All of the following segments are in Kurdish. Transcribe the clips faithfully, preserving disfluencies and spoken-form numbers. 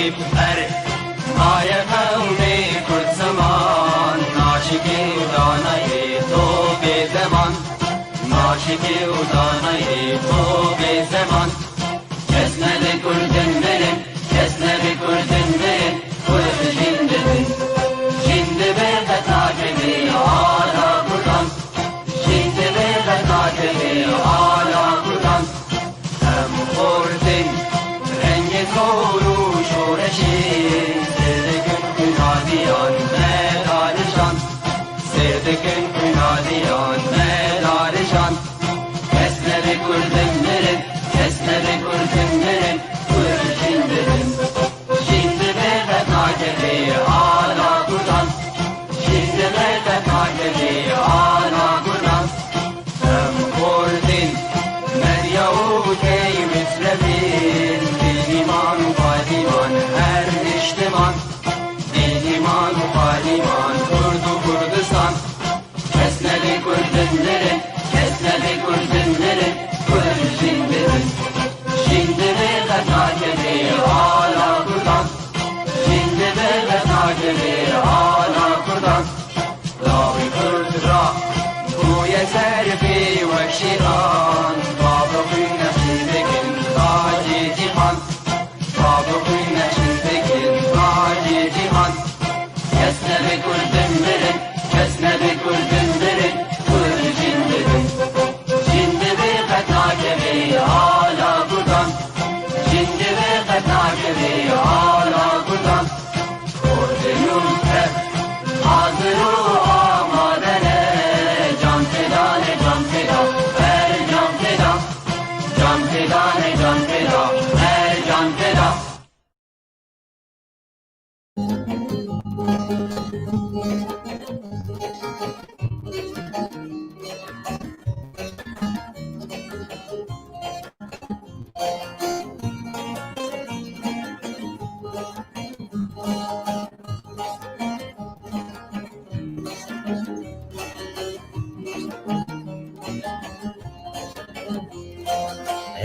Erê, maye qewmê Kurd ziman, naşikî û danayê to bê deman. Naşikî û danayê to bê zeman. Kes nebe Kurdin mirin, kes nebe Kurdin mirin, Kurd jîn dibin. Jîn dibe qet nakevê ala Kurdan. Jîn dibe qet nakevê ala Kurdan. Em xortin rengê zor û şoreşê, sêr dikin xwîna diyan me darijan. Sêr dikin xwîna diyan me darijan. Kes nebe Kurdin mirin, kes nebe Kurdin mirin, Kurd jîn dibin. Jîn dibe qet nakevê ala Kurdan. Jîn dibe qet nakevê ala Kurdan. Em xortin, Medya û Key Mitrevîn, Dînîman û Padîman her niştiman. Dînîman û Padîman, Kurd û Kurdistan. Kes nebe Kurdin mirin, kes nebe Kurdin mirin, Kurd jîn dibin. Jîn dibe qet nakevê ala Kurdan. Jîn dibe qet nakevê ala Kurdan. Lawê Kurd ra bûye serfê wek şêxan. Bavê xwîn nexşîn dikin tacê cîhan. Bavê xwîn nexşîn dikin tacê cîhan. Kes nebe Kurdin mirin, kes nebe Kurdin mirin, Kurd jîn dibin. Jîn dibe qet nakevê ala Kurdan. Jîn dibe qet nakevê ala Kurdan. Kurdin û Kurd hazir û amade ne. Can feda ne, can feda, her can feda. Can feda ne, can feda, her can feda.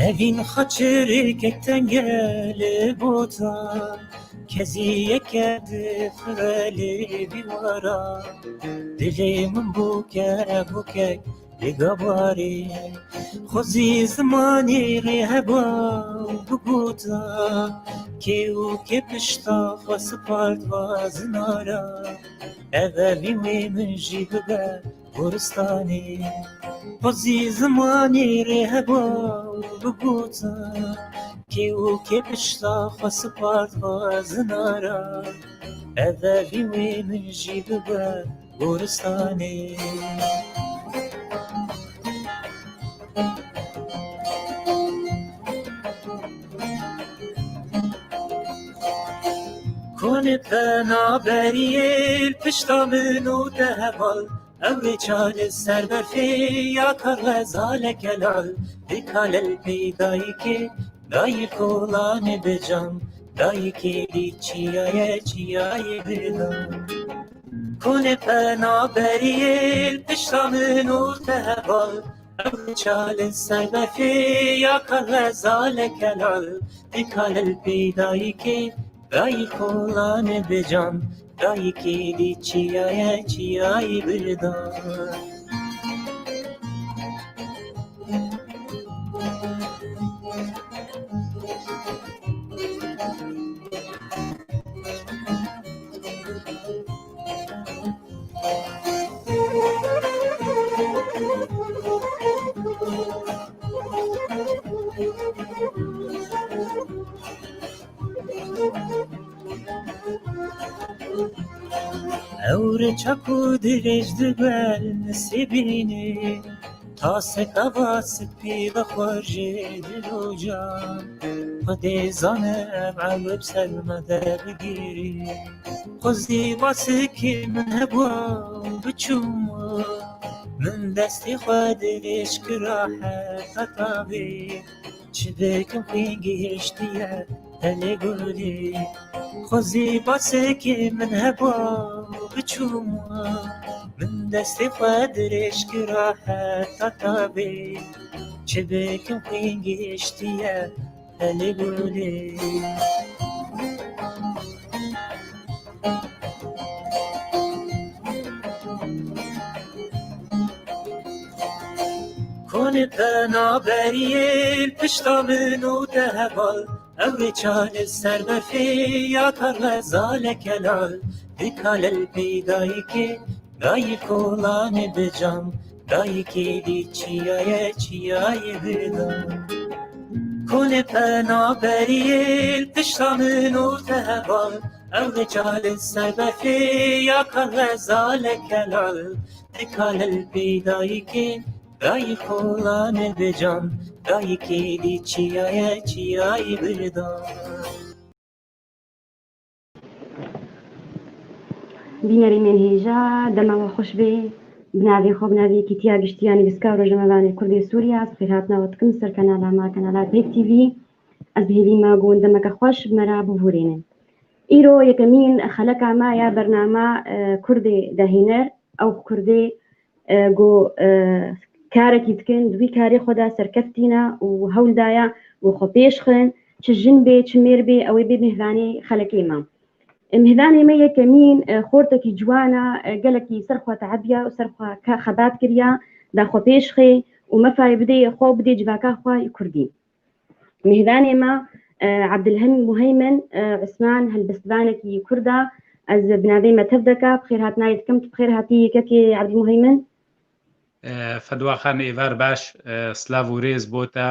Evîn xaçirêkek tenge li bota, keziyeke difire li bîwara. Dilê min bûke bûkek li gabarê, xwezî zimanê rê heba û bigota. Kê û kê pişta xwe spart va zinara, ev evîn wê min jî bibe goristanê. Xwezî zimanê rê heba û bigota, kê û kê pişta xwe spart va zinara. Ev evîn wê min jî bibe goristanê. Konê penaberiyê li pişta min û te heval, ew rêça li ser berfê ya Karxezaleke lal, dikale li pey dayikê, dayik kolanê bi can, dayikê dî çiya ye, çiyayê birdan. Konê penaberiyê li pişta min û te heval, ew rêça li ser berfê ya Karxezaleke lal, dikale li pey dayikê, dayik kolanê bi can, dayikê dî çiya ye, çiyayê birdan. Ew rêça ku dirêj dibe li Nisêbînê, tasek ava spî vexwe ji dil û can. Xwedê zane ev ewib ser me de bigirî. Xwezî basikê min hebû biçûm, min destê xwe dirêj kira heta tavê. Çi bikim xwîn gihiştiye helê gulî. Xwezî basikê min hebû biçûm, min destê xwe dirêj kira heta tavê. Çi bikim xwîn gihiştiye helê gulî. Penaberiyê li pişta min û te heval, ew rê çar li ser berfê ya kar xezale kelal, dikale li pê dayikê, dayik olanê bi can, dayikê dî çiya ye, çiyayê birdan. Konê penaberiyê li pişta min û te heval, ew rê çar li ser berfê ya kar xezale kelal, dikale li pê dayikê, dayik olanê bi can, dayikê dî çiya ye, çiyayê birdan. Bînerê me hêja, dema we xweş bê. Bi navê xwe, bi navê Yekîtiya Giştî ya Nivîskar û Rojnamevanê Kurdê Sûriye, ez xêrhatina we dikim ser kanala me, kanala Peyv T V. Ez bi hêvî me got demeke xweş bi me re bivûrênin. Îro yekemîn xeleka me ya bernama, e, Kurdê dehêner, ew Kurdê, e, ku, e, karekî dikin, di wî karê xwe de serkeftî ne û hewl daye û xwe pêş xin, çi jin bê, çi mêr bê, ew ê bê mêvanê xelekê me. E, mêvanê me yekemîn, e, xortekî ciwan e, e, gelekî ser xwe tebiya û ser xwe ke-, xebat kiriya, da xwe pêş xê û mefayê bidê xwe û bidê civaka xwe yê kurdî. Mêvanê me, e, Ebdilhem Muheymin, e, Usman, helbestvanekî kurd e. Ez bi navê me tev deke, bi xêrhatinayê dikim. Tu bi xêr hatî kekê Ebdilmuheymin. E, Fedwa Xan, êvar baş, e, silav û rêz bo te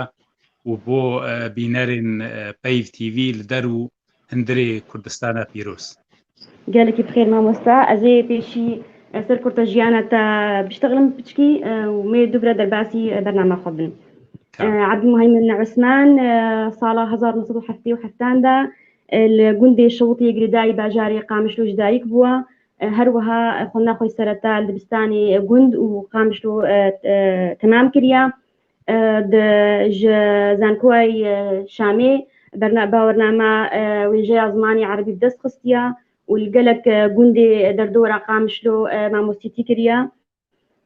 û bo, e, bînerên, e, Peyv T V li der û hundirê Kurdistana pîroz. Gelekî bi xêr mamosta. Ez ê pêşî, e, ser kurta jiyana te biştexlim piçkî, e, û mê dubra derbasî, e, bernama xwe bin. Tamam. E, Ebdilmuheymin Usman, e, sala hezar neh sed û heftê û heftan de, e, li gundê Şewitiyê Girêdayî bajarê Qamişlo ji dayik bûye. E, her wiha, e, xwendina xwe sereta li dibistanê, e, gund û Qamişlo, e, e, temam kiriye. E, di, ji Zankoyê, e, Şamê berna-, bawernama, e, wêjeya zimanê erebî bi dest xistiye û li gelek, e, gundê derdora Qamişlo, e, mamostîtî kiriye.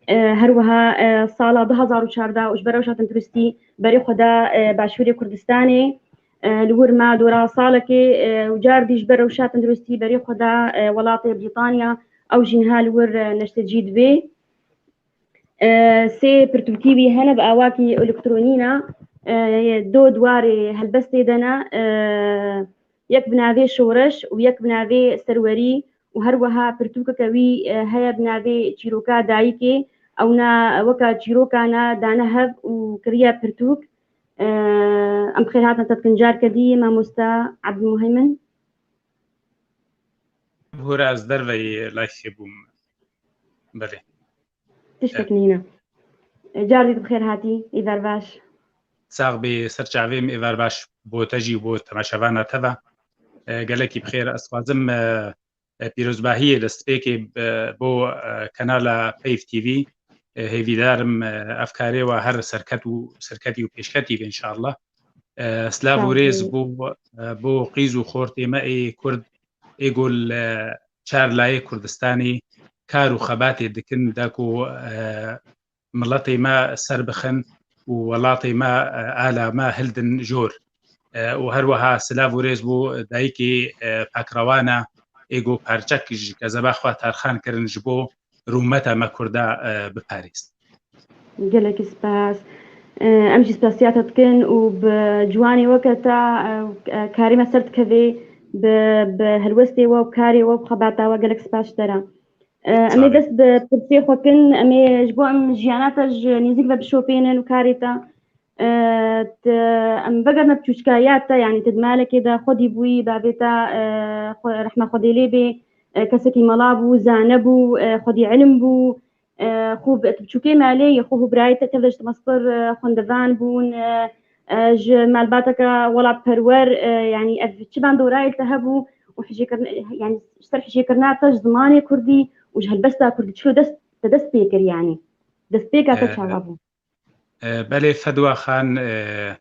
E, her wiha, e, sala du hezar û çardeh û ji ber rewşa tenduristî berê xwe da, e, Başûrê Kurdistanê. E, li wir ma dora salekê, e, û car dî ji ber rewşa tenduristî berê xwe da, e, welatê Brîtanya. Ew jî niha li wir, e, neştecî dibe. E, sê pirtûkî wî hene bi awakî elektronî ne, e, do di warê helbestê de ne, e, yek bi navê Şoreş û yek bi navê Serwerî û her wiha pirtûkeke wî, e, heye bi navê Çîroka Dayikê. Ew ne weke çîroka ne dane hev û kiriye pirtûk. E, em bi xêr hatin te dikin carke dî, mamoste Ebdilmuheymin. Hûra ez derveyî layfê bûm. Belê. Tiştek nîne. E, car dî bi xêr hatî, îver baş. Sax bî, ser çavê min, êvar baş bo te jî û bo temaşevana te ve. E, gelekî bi xêr. Ez dixwazim, e, e, pîrozbahiyê destpêkê, e, bo, e, kanala Peyv T V, e, hêvîdar im, e, ev karê we her serket û serketî û pêşketî be înşallah. E, silav û rêz bo, e, bo qîz û xortê me ê Kurd, ê ku li çar layê Kurdistanê kar û xebatê dikin, da ku, e, miletê me ser bixin û welatê me, e, ala me hildin jor. E, û her wiha silav û rêz bo dayikê, e, pakrewana ê ku parçek ji kezeba xwe tarxan kirin ji bo rûmeta me kurda, e, biparêzin. Gelekî spas. E, em jî spasiya te dikin û bi ciwanê weke te, e, e, karê me ser dikeve, bi, bi helwestê we û karê we û xebata we gelek spas ji te re. E, em ê dest bi pirsê xwe kin, em ê ji bo em jiyana te ji nêzîk ve bişopênin û karê te. E, tu, em vegerine piçûçikaya te, yanî tu di malekê de xwedî bûyî, bavê te, e, xwe, rehma Xwedê lê bê, e, kesekî mela bû, zane bû, e, xwedî ilim bû, e, xwe bi, tu biçûkê malê yê xwe û birayê te tev de ji te mestir, e, xwendevan bûn, e, e, ji malbateke welatperwer, e, yanî ev çi bandorayê te hebû û hijêkirin, yanî ji ser hijêkirina te ji zimanê kurdî û ji helbesta kurdî çilo dest, te dest pê kir, yanî destpêka te çawa bû? E, belê Fedwa Xan, e,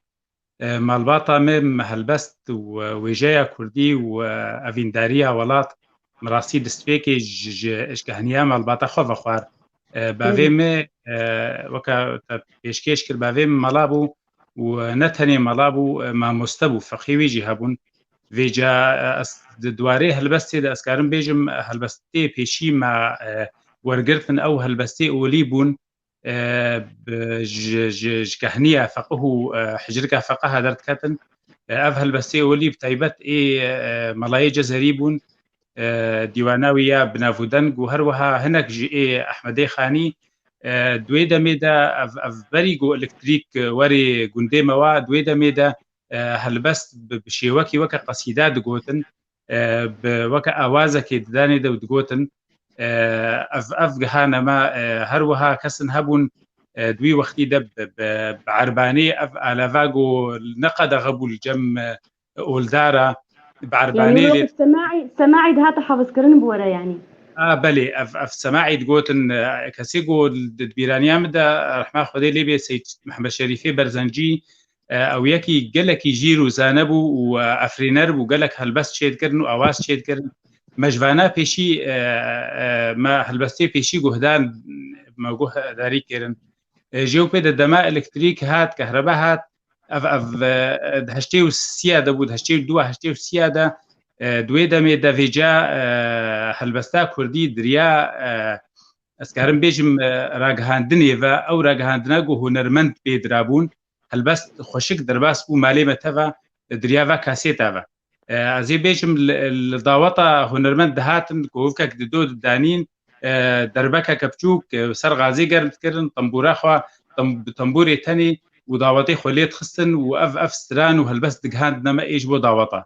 e, malbata me, me helbest û, e, wêjeya kurdî û, e, evîndariya welat, min rastî destpêkê ji, ji eşkehiniya malbata xwe vexwar. E, bavê me, e, weke te pêşkêş kir, bavê me mela bû û, e, ne tenê mela bû, e, mamoste bû, feqî wî jî hebûn. Vêca, e, ez di, di warê helbestê de ez karim bêjim, e, helbestê pêşî me, e, wergirtin, ew helbestê olî bûn. e, bi, ji, ji, ji kehniya feqih û, e, hicrika feqiha derdiketin. E, ev helbestê olî bi taybet ê, e, Melayê Cezerî bûn. E, dîwana wî ya Binavûdeng û her wiha hinek ji ê Ehmedê Xanî, e, di wê demê de ev, ev berî ku elektrîk werê gundê me wa, di wê demê de, e, helbest bi, bi şêwekî weke qesîde digotin, e, bi weke awazekê didanê de û digotin, e, ev, ev gihane me, e, her wiha kesin hebûn, e, di wî wextî de bi, bi, bi erbanê ev alava ku ne qedexe bû li cem, e, oldara, bi Yani erbanê wek lê semaî, semaî dihate hafizkirin bi were yani. A, belê, ev, ev semaî digotin, e, kesê ku di, di bîraniya min de, rehma Xwedê lê bê, Seyd Mehmed Şerîfê Berzencî, e, ew yekî gelekî jîr û zane bû û, e, efrîner bû, gelek helbest çêdikirin û awaz çêdikirin. Me ji vana pêşî, e, e, me helbestê pêşî guhdan, me guhdarî kirin. E, jê û pê de dema elektrîk hat, kehrebe hat, ev, ev, e, di heştê û sîya de bû, di heştê û dû, heştê û sîya de, e, di wê demê de vêca, e, helbesta kurdî diriya, e, ez karim bêjim, e, ragihandinê ve, ew ragihandina ku hunermend pê dirabûn, helbest xweşik derbas bû, malê me teva, diriya va kasêta ve. E, ez ê bêjim li, li daweta hunermend dihatin, ku hevkek dido didanîn, e, derbekeke biçûk, e, ser gazê germ dikirin, tembûra xwe, tem-, bi tembûrê tenê û dawetê xwe lê dixistin û ev, ev stran û helbest digihandine me ê ji bo daweta.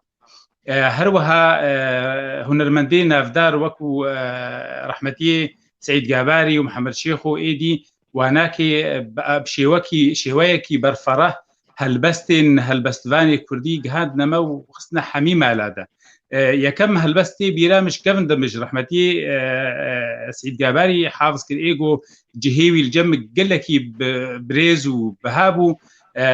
E, her wiha, e, hunermendê navdar wekû, e, rehmetiyê Seîd Gabarî û Mihemed Şêxo êdî wanakê, e, bi, bi şêwekî, şêweyekî berfereh helbestên helbestvanê kurdî gihandine me û xistine hemî mala de. E, yekem helbestê bîra min ji kevin de min ji rehmetiyê, e, e, Seîd Gabarî hafiz kir, ê go cihê wî li cem gelekî bi, birêz û biha bû. E,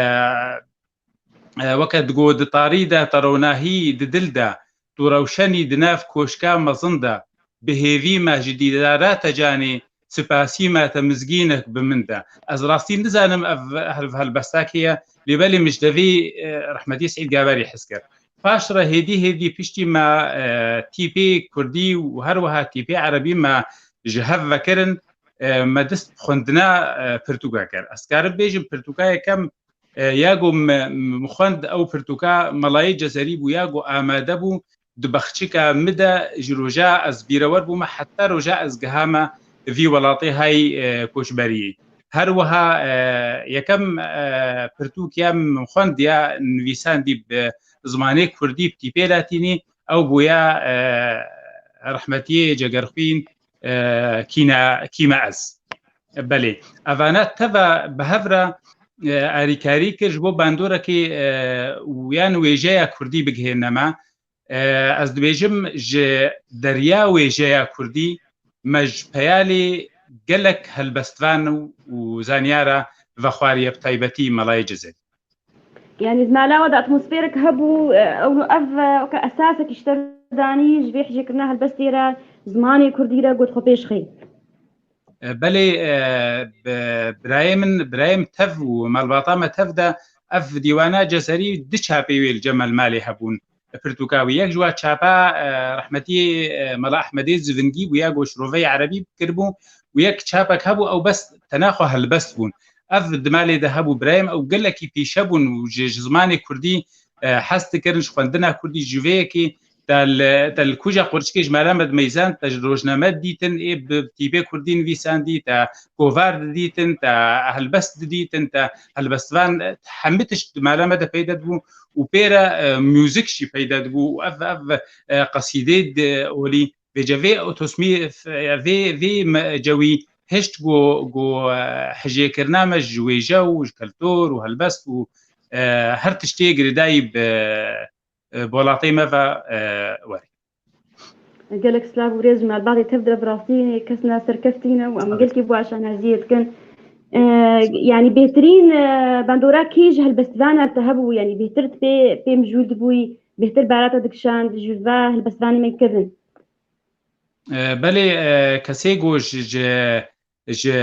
e, weke digo di tarî de te ronahî di dil de, tu rewşenî di nav koşka mezin de, bi hêvî me ji dîdara te canê, sipasî me te mizgînek bi min de. Ez rastî nizanim ev hel-, helbesta kê ye, lê belê min ji devê, e, rehmetî Seîd Gaberî hez kir. Paş re hêdî hêdî piştî me, e, tîpê kurdî û her wiha tîpê erebî me ji hev vekirin, e, me dest bi xwendina, e, pirtûka kir. Ez karim bêjim pirtûka yekem, e, ya ku me, me xwend ew pirtûka Melayê Cezerî bû, ya ku amade bû, di bexçika min de ji roja ez bîrewer bûme heta roja ez gihame vî welatê hay, e, koçberiyê. Her wiha, e, yekem, e, pirtûk ya min xwend ya nivîsandî bi zimanê kurdî bi tîpê latînî, ew bûya, e, rehmetiyê Cegerxwîn, e, Kîna, Kîme Ez. Belê. Evana teva bi hev re, e, alîkarî kir ji bo bandorekê, e, û yan wêjeya kurdî bigihêne me. E, ez dibêjim ji derya wêjeya kurdî me ji peyalê gelek helbestvan û, û zanyara vexwariye, bi taybetî Melayê Cezerî. Yani, di mala we de atmosferek hebû, e, ew, ev, e, weke esasekî ji te danî, ji vê hijêkirina helbestê re, zimanê kurdî re got xwe pêş xê. E, belê, e, bi-, birayê min, birayê min tev û malbata me tev de ev dîwana Cezerî di çapê wê li cem malê hebûn. Pirtûka wî yek ji wa çapa, e, rehmetî, e, Mela Ehmedê Zivingî bû, ya go şiroveyê erebî kiribû û yek çapek hebû, ew bes tena xwe helbest bûn. Ev di malê de hebû, birayê min, ew gelekî pîşe bûn û ji, ji zimanê kurdî, e, hez dikirin, ji xwendina kurdî, ji vê yekê te li, te li kuja qurçikê ji mala me dimeyzand, te ji rojname didîtin, ê bi tîpê kurdî nivîsandî, te kovar didîtin, te helbest didîtin, te helbestvan, e, hemî tişt di mala me de peyde dibû û pê re, e, muzîk jî peyde dibû û ev, ev, e, qesîdê di olî vêce vê otosmî, vê, vê me-, cewî hişt ku, ku, e, hijêkirina me ji wêje û ji keltor û helbest û, e, her tiştê girêdayî bi, e, bolatê me ve, e, werê. Gelek silav û rêz ji malbatê tev de, bi rastî kes ne serkeftî ne û em gelkî bi we şanaziyê dikin. E, yani bêhtirîn, e, bandora kî ji helbestvana te hebû, yani bêhtir pê, pê mijûl dibûyî, bêhtir bara te dikişand ji va helbestvanê me kevin? E, belê, e, kesê ku ji, ji, ji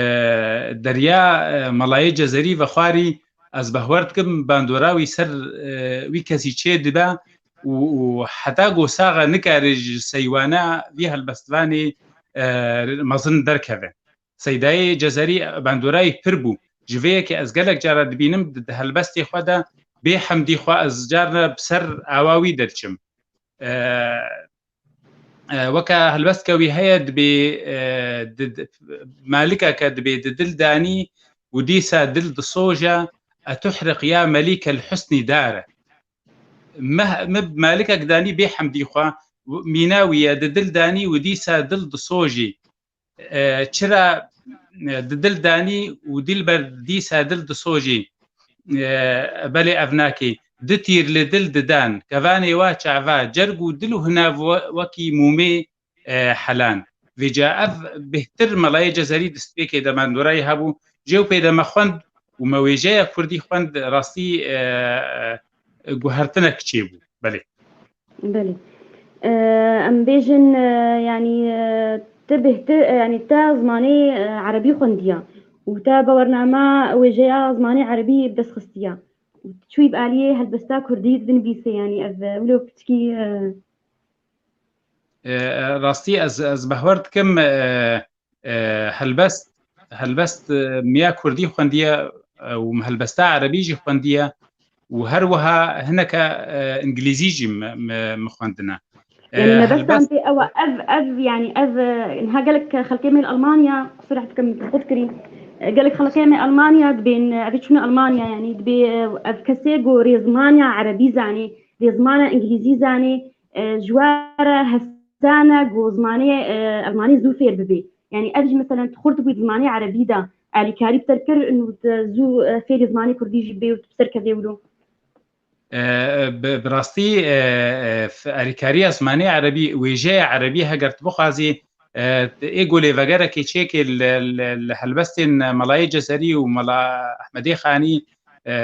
derya, e, Melayê Cezerî vexwarî, ez behwer dikim bandora wî ser, e, wî kesî çê dibe û, û heta ku saxe nikare ji seywana vî helbestvanê, e, mezin derkeve. Seydayê Cezerî bandorayê pir bû. Ji vê yekê ez gelek cara dibînim di, di helbestê xwe de bê hemdî xwe ez carna bi ser awa wî derdiçim. E, e, weke helbestka wî heye dibê, e, di, di, malikeke dibê di dil danî û dîsa dil disoje, etuhriq ya melîkel husnî dare. Me, me malikek danî bê hemdî xwe, mîna wî ye, di dil danî û dîsa dil disojî. E, çira, e, di dil danî û dilber dîsa dil disojî? E, belê ev nakê. Du tîr li dil didan, kevanê wa çava, cerg û dil û hinav we-, wekî mûmê, e, helan. Vêca ev bêhtir Melayê Cezerî destpêkê de bandorayê hebû, jê û pê de me xwend û me wêjeya kurdî xwend rastî, e, e, guhertinek çêbû. Belê. Belê. E, em bêjin, e, yanî, e, tu bêhtir, e, yanî te zimanê, e, erebî xwendiya û te bawernama wêjeya zimanê erebî bi dest xistiya û çûyî bi aliyê helbesta kurdî dinivîsê, yanî ev, e, wilo piçkî, e, E, e, rastî ez, ez behwer dikim, e, e, helbest, helbest, e, miya kurdî xwendiye, e, û helbesta erebî jî xwendiye û her wiha hineke, e, îngilîzî jî mi, mi, mi xwendine. E, Yanî mebestan helbest tê ew e, ev, ev, yanî ev, e, niha gelek xelkê me li Almanya, qusur dikim, qut kirî. E, gelek xelkê me Almanya dibên, e, ev çûne Almanya, yanî dibê, e, ev kesê ku rêzmaniya erebî zanê, rêzmana îngilîzî zanê, e, ji we re hesane ku zimanê, e, zimanê zû fêr bibê. Yanî ev jî meselen tu xurt bûyî di zimanê erebî de alîkarî bi te kir û tu zû, e, fêrî zimanê kurdî jî bê û tu bi ser kevê wilo? E, bi, bi rastî, e, e, f-, alîkariya zimanê erebî, wêjeya erebî heger tu bixwazî, e, ê golê vegerekê çêkê li, li, li helbestên Melayê Cezerî û Mela Ehmedê Xanî, e,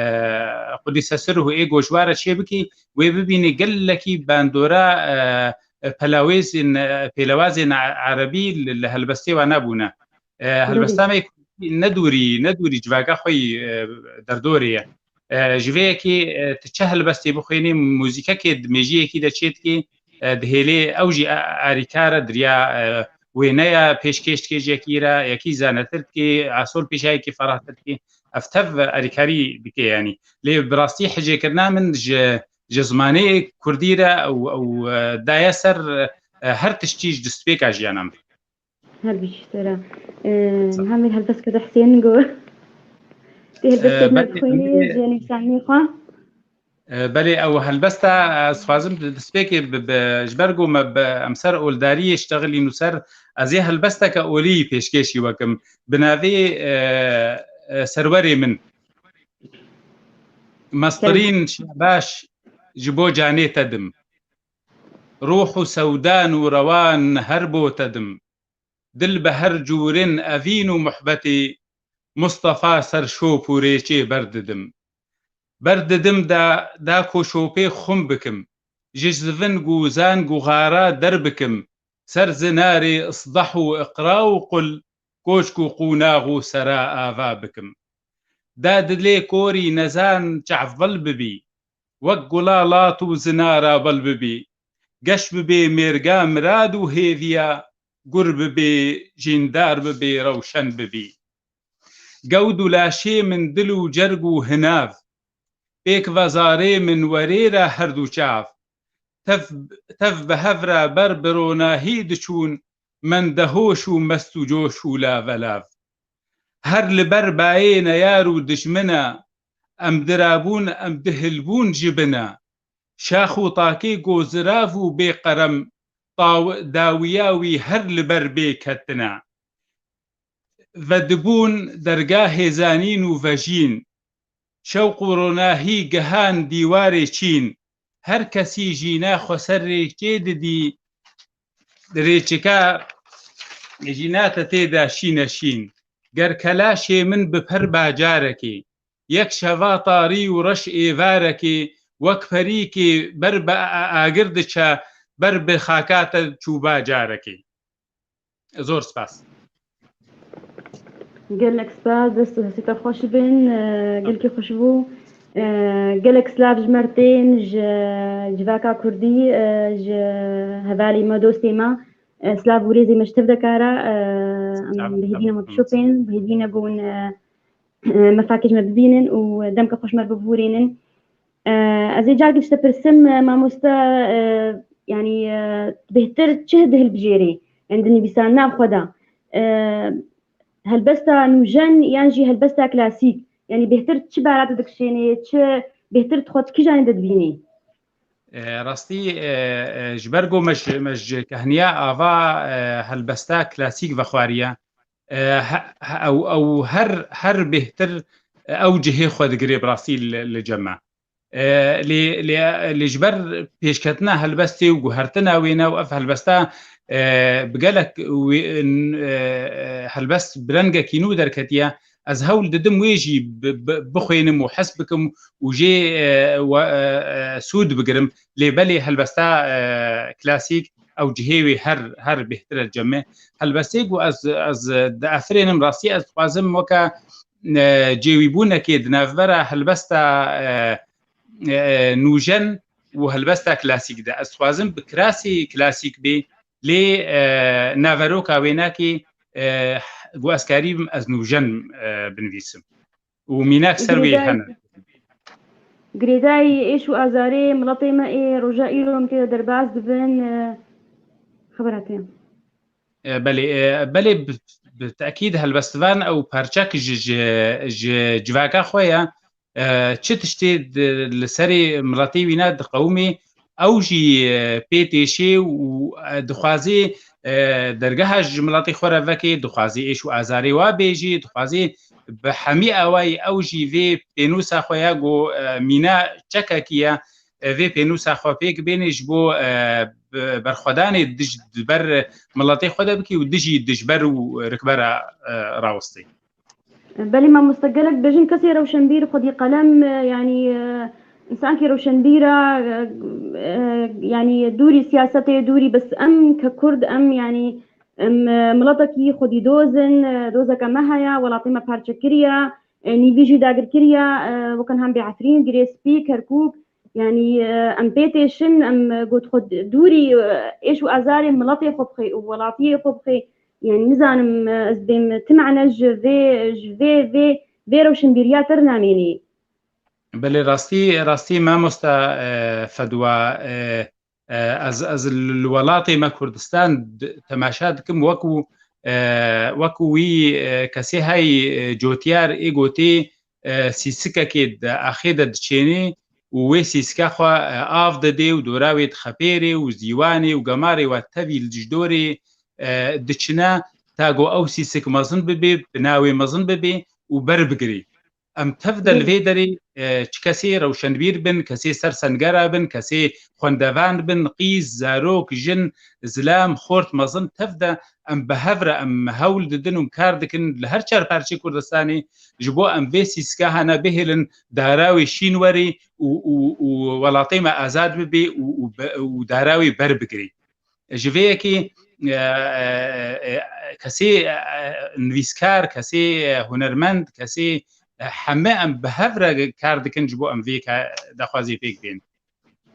Qudîse Sirruhu ê go ji we re çê bikî, wê bibînî gelekî bandora, e, e, pelawêzên, e, pêlewazên e-, erebî li, li helbestê we nebûne. E, Belê. Helbesta me ne dûrî, ne dûrî civaka xwe yî, e, derdorê ye. E, ji vê yekê, e, tu çi helbestê bixwînî, muzîkekê di mêjiyekî de çê dikî, e, dihêlê ew jî, e, alîkar e, diriya, e, wêneya pêşkêş dikê ji yekî re, yekî zanetir dikê, asol pêşayekî ferahtir dikê. Ev tev alîkarî dike yanî. Lê bi rastî hicêkirina min ji, ji zimanê kurdî re ew, ew, e, daye ser, e, her tiştî ji destpêka jiyana min. Her bijî te re. E, Sağ ol. Niha me helbestka de Husên got. Tê helbestek E, me belê, dixwînî belê. Ji nivîsandinê xwe. E, belê, ew helbesta, e, ez dixwazim di destpêkê bi, bi, ji ber ku me bi, em ser oldariyê ştexilîn û ser, ez ê helbesteke olî pêşkêşî we kim. Bi navê, e, e, Serwerê Min. Mestirîn Şehbaş ji bo canê te dim. Ruh û sewdan û rewan her bo te dim. Dil bi her cûrin evîn û muhbetê Mustafa ser şop û rêçê berdidim. Berdidim da, da ku şopê xum bikim. Ji zivin û zang û xara derbikim. Ser zinarê isdah û iqra û qul, koşk û qûnax û sera ava bikim. Da dilê korî nezan çavbil bibî. Wek gula lat û zinara bil bibî. Geş bibê mêrga mirad û hêviya, gur bibê, jîndar bibê, rewşen bibî. Gewd û laşê min dil û cerg û hinav. Pêk ve zarê min werê re her du çav. Tev, tev bi hev re ber bi ronahî diçûn, mende hoş û mest û coş û lavelav. Her li ber bayê neyar û dijmina, em dirabûn, em dihilbûn ji bina. Şax û takê gozirav û bêqerem, taw-, dawiya wî her li ber bê ketina. Vedibûn dergahê zanîn û vejîn, şewq û ronahî gihan dîwarê çîn, her kesî jîna xweser rêçê didî, rêçika jîna te tê de şîne şîn. Ger kelaşê min bi per bacarekê, yek şeva tarî û reş êvarekê, wek perîkê ber bi a-, a-, agir diçe, ber bi xaka te çûba carekê. Zor spas. Gelek spas, dest û hestê te xweş bin, e, gelkî xweş bû. E, gelek silav ji me re tên, ji civaka kurdî, e, ji hevalê me, dostê me. E, silav û rêzê me ji tev dekara. E, em Silav, bi hêvî ne silav. me bişopên, bi hêvî ne ku hûn, e, e, mefakê ji me bibînin û demke xweş me bibûrênin. E, ez ê carek ji te pirsim, e, mamoste, e, yanî, e, bêhtir çi dihilbijêrî? Yanî di nivîsandina xwe de, e, helbesta nûjen yan jî helbesta klasîk? Yanî bêhtir çi berate dikişênê, çi bêhtir tu xwe di kîjanê de dibînî? E, rastî, e, e, ji ber ku me ji, me ji kehniya ava, e, helbesta klasîk vexwariye, e, he-, he-, ew, ew her, her bêhtir, e, ew cihê xwe digirê bi rastî li, li cem me. E, lê, lê, lê ji ber pêşketina helbestê û guhertina wêne û ev helbesta, e, bi gelek wê, e, e, helbest bi rengekî nû derketiye. Ez hewl didim wê jî bi, bi, bixwênim û hes bikim û jê, e, we, e, e, sûd bigirim. Lê belê helbesta, e, klasîk ew cihê wê her, her bêhtir e cem me. Helbestê ku ez, ez diafirênim, rastî ez dixwazim weke, e, cêwîbûnekê di navbera helbesta, e, e, nûjen û helbesta klasîk de. Ez dixwazim bi kirasî klasîk bê, lê, e, naveroka wênakê, e, ku ez karîbim ez nûjen, e, binivîsim. Û mînak ser wê Girêdayî, hene. Girêdayî êş û azarê miletê me ê roja îro em tê de derbas dibin, e, xebera te ye. E, belê, e, belê bi, bi tekîd helbestvan ew parçek ji, ji, ji civaka xwe ye. E, çi tiştê di, li serê miletê wîna diqewimê, ew jî, e, pê têşê û, e, dixwazê, e, dergeha ji miletê xwe re vekê, dixwazê êş û azarê wa bêjê, dixwazê bi hemî awayî ew jî vê pênûsa xwe ya ku, e, mîna çekekî ye, e, vê pênûsa xwe pêk bênê ji bo, e, bi, berxwedanê dij, di ber miletê xwe de bikî û dijî dijber û rikbera, e, rawestê. Belê mamoste, gelek dibêjin kesê rewşenbîr xwedî qelem, e, yanî, e, însankî rewşenbîr e, e, yanî dûrî siyasetê, dûrî, bes em ke Kurd, em, yanî, em, e, miletekî xwedî doz in, e, dozeke me heye, welatê me parçe kiriye, e, nîvî jî dagir kiriye, e, weke niha em bê Efrîn, Girê Spî, Kerkûk, yanî, e, em pê têşin, em, e, got xwe dûrî, e, êş û azarê miletê xwe bixê û welatiyê xwe bixê. Yanî nizanim, e, ez dêm ti mane ji vê, ji vê, vê, vê rewşenbîriya te re namênî. Belê, rastî, rastî mamosta, e, Fedwa, e, e, ez, ez li, li welatê me Kurdistan d-, temaşa dikim, wekû, e, wekû wî, e, kesê hey, e, cotiyar ê gotê, e, sîsikekê di axê de diçênê û wê sîsika xwe, e, av didê û dora wê dixepêrê û zîwanê û gemarê we tevî li dijidorê, e, diçine, ta ku ew sîsik mezin bibê, binawê mezin bibê û berbigirê. Em tev de li vê derê, e, çi kesê rewşenbîr bin, kesê ser sengera bin, kesê xwendevan bin, qîz, zarok, jin, zilam, xort, mezin, tev de em bi hev re em hewl didin û kar dikin li her çar parçeyê Kurdistanê ji bo em vê sîsgahane bihêlin, dara wê şîn werê û, û, û welatê me azad bibê û, û be-, û dara wê berbigirê. Ji vê yekê, e, e, e, kesê, e, nivîskar, kesê, e, hunermend, kesê, e, heme em bi hev re kar dikin ji bo em vê ka-, daxwazê pêk bên.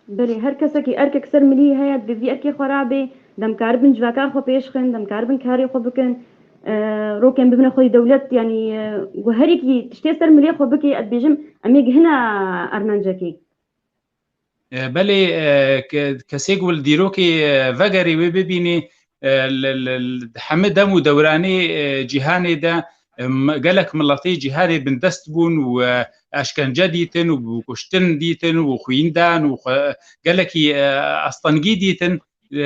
Belê, her kesekî erkek ser milî heye, divê vî erkê xwe rabê, dem karibin civaka xwe pêş xin, dem karibin karê xwe bikin, e, rokên bibine xwedî dewlet, yanî, e, ku herîkî tiştê ser milê xwe bikê, ez dibêjim, em ê gihine armancekê. E, belê, e, ke-, kesê ku li dîrokê, e, vegerê wê bibînê, e, li, li, li hemî dem û dewranê, e, cîhanê de, e, m-, gelek miletê cîhanê bindest bûn û, e, eşkence dîtin û kuştin dîtin û xwîn dan û xwe-, gelekî, e, astengî dîtin, e,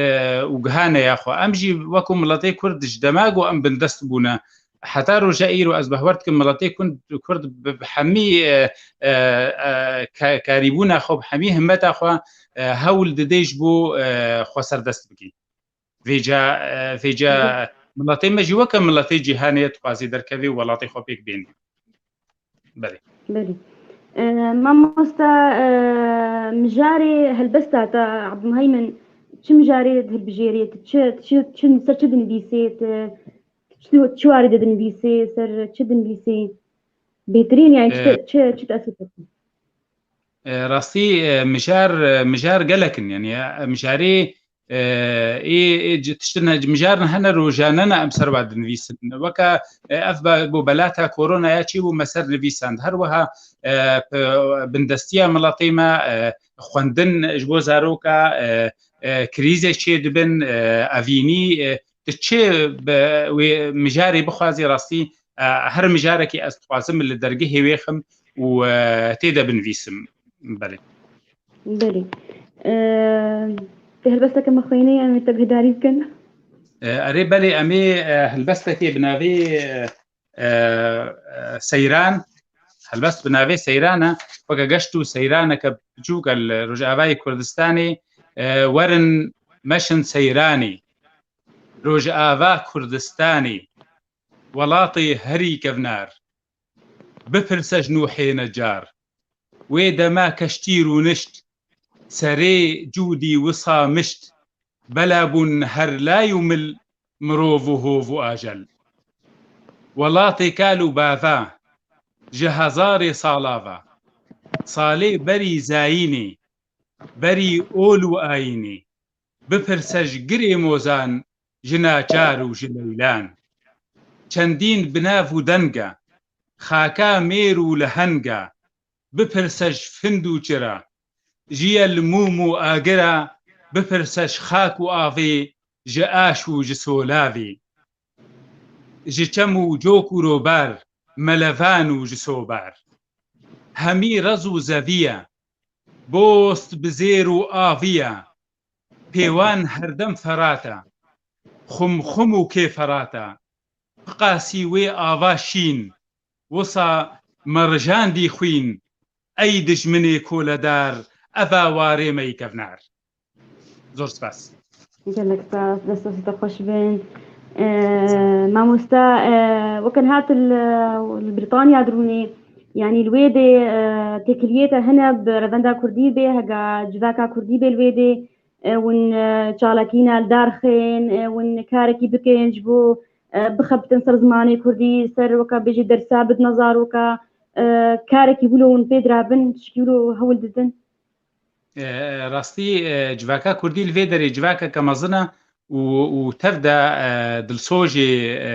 û gihane ya xwe. Em jî wekû miletê Kurd ji dema ku em bindest bûne, heta roja îro ez behwer dikim miletê Kurd, Kurd bi, bi hemî, e, e, e, ka-, karîbûna xwe, bi hemî himmeta xwe, e, hewl didê ji bo, e, xwe serdest bikî. Vêca, e, vêca miletê me jî weke miletê cîhanê dixwazî derkevê û welatê xwe pêk bênî. Belê. Belê. E, mamosta, e, mijarê helbesta te, Abdulmuheymin, çi mijarê hilbijêrê, tu çi, tu çi, çi, ser çi dinivîsê, tu çi, çi warê de dinivîsê, ser çi dinivîsê? Bêhtirîn, yani çi, E, çi, çi tesîr dike? E, rastî, e, mijar, e, mijar gelek in, yani, e, mijarê ê, ê, tiştin mijarin hene rojane ne em ser wa dinivîsin. Weke, e, ev be-, bo belata koronaya çêbû me ser nivîsand. Her wiha, e, p-, bindestiya miletê me, e, xwendin ji bo zaroka, e, e, krîzê çê dibin, e, evînî, e, tu çi bi wê mijarê bixwazî rastî, e, her mijarekî ez dixwazim li dergehê wê xim û, e, tê de binivîsim. Belê. Belê. E, tu helbesteke me xwênê, em ê te guhdarî bikin. E, erê belê, em ê, e, helbestekê bi navê, e, e, e, Seyran, helbest bi navê Seyran e, weke geşt û seyraneke biçûk e li Rojavayê Kurdistanê, e, werin meşin seyranê. Rojava Kurdistanê, welatê herî kevnar. Bipirse ji Nûhê Necar. Wê dema keştî rûnişt, serê cûdî wisa mişt, bela bûn her lay û mil, mirov û hov û ajel. Welatê kal û bava, ji hezarê sala va. Salê berî zayînê, berî ol û ayînê. Bipirse ji girê mozan, ji naçar û ji leylan. Çendîn bi nav û denga, xaka mêr û lehenga. Bipirse ji find û çira, ji yel mûm û agira. Bipirse ji xak û avê, ji aş û ji solavê. Ji çem û cok û robar, melevan û ji sobar. Hemî rez û zeviya, bost bi zêr û aviya. Pêwan herdem ferata, xumxum û kêferata. Piqasî wê ava şîn, wisa merijandî xwîn. Ey dijminê koledar, eva warê me yî kevnar. Zor spas. Gelek spas, destê te xweş bin. E, mamosta, e, weke niha tu li, li Brîtanya dirûnî, yanî li wê dê, e, têkiliyê te hene bi revenda kurdî bê, hega civaka kurdî bê li wê dê, e, hûn, e, çalakî ne li dar xin, e, hûn karekî bikin ji bo, e, bixebitin ser zimanê kurdî, ser weke bêjî dersa bidine zaroka, e, karekî wilo hûn pê dirabin, tişkî wilo hewl didin? E, rastî, e, civaka kurdî li vê derê civakeke mezin e û, û tev de, e, dilsojê, e,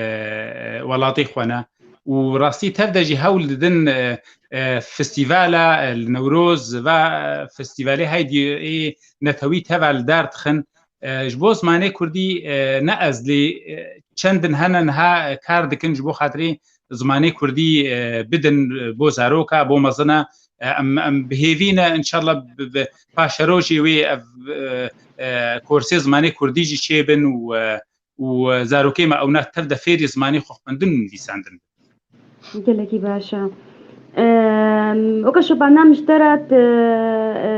welatê xwe ne. Û rastî tev de jî hewl didin, e, e, festîvala, e, li Newroz va, e, festîvalê heydî ê netewî teva li dar dixin. E, ji bo zimanê kurdî, e, ne ez lê, e, çendin hene niha, e, kar dikin ji bo xatirê zimanê kurdî, e, bidin, e, bo zaroka, bo mezina. E, em, em bi hêvî ne, înşallah bi, bi paşerojê wê ev, e, e, korsê zimanê kurdî jî çêbin û, e, û zarokê me ewna tev de fêrî zimanê xwe xwendin û nivîsandin. Gelekî baş e. Em, weke şopandina min ji te re, e, e,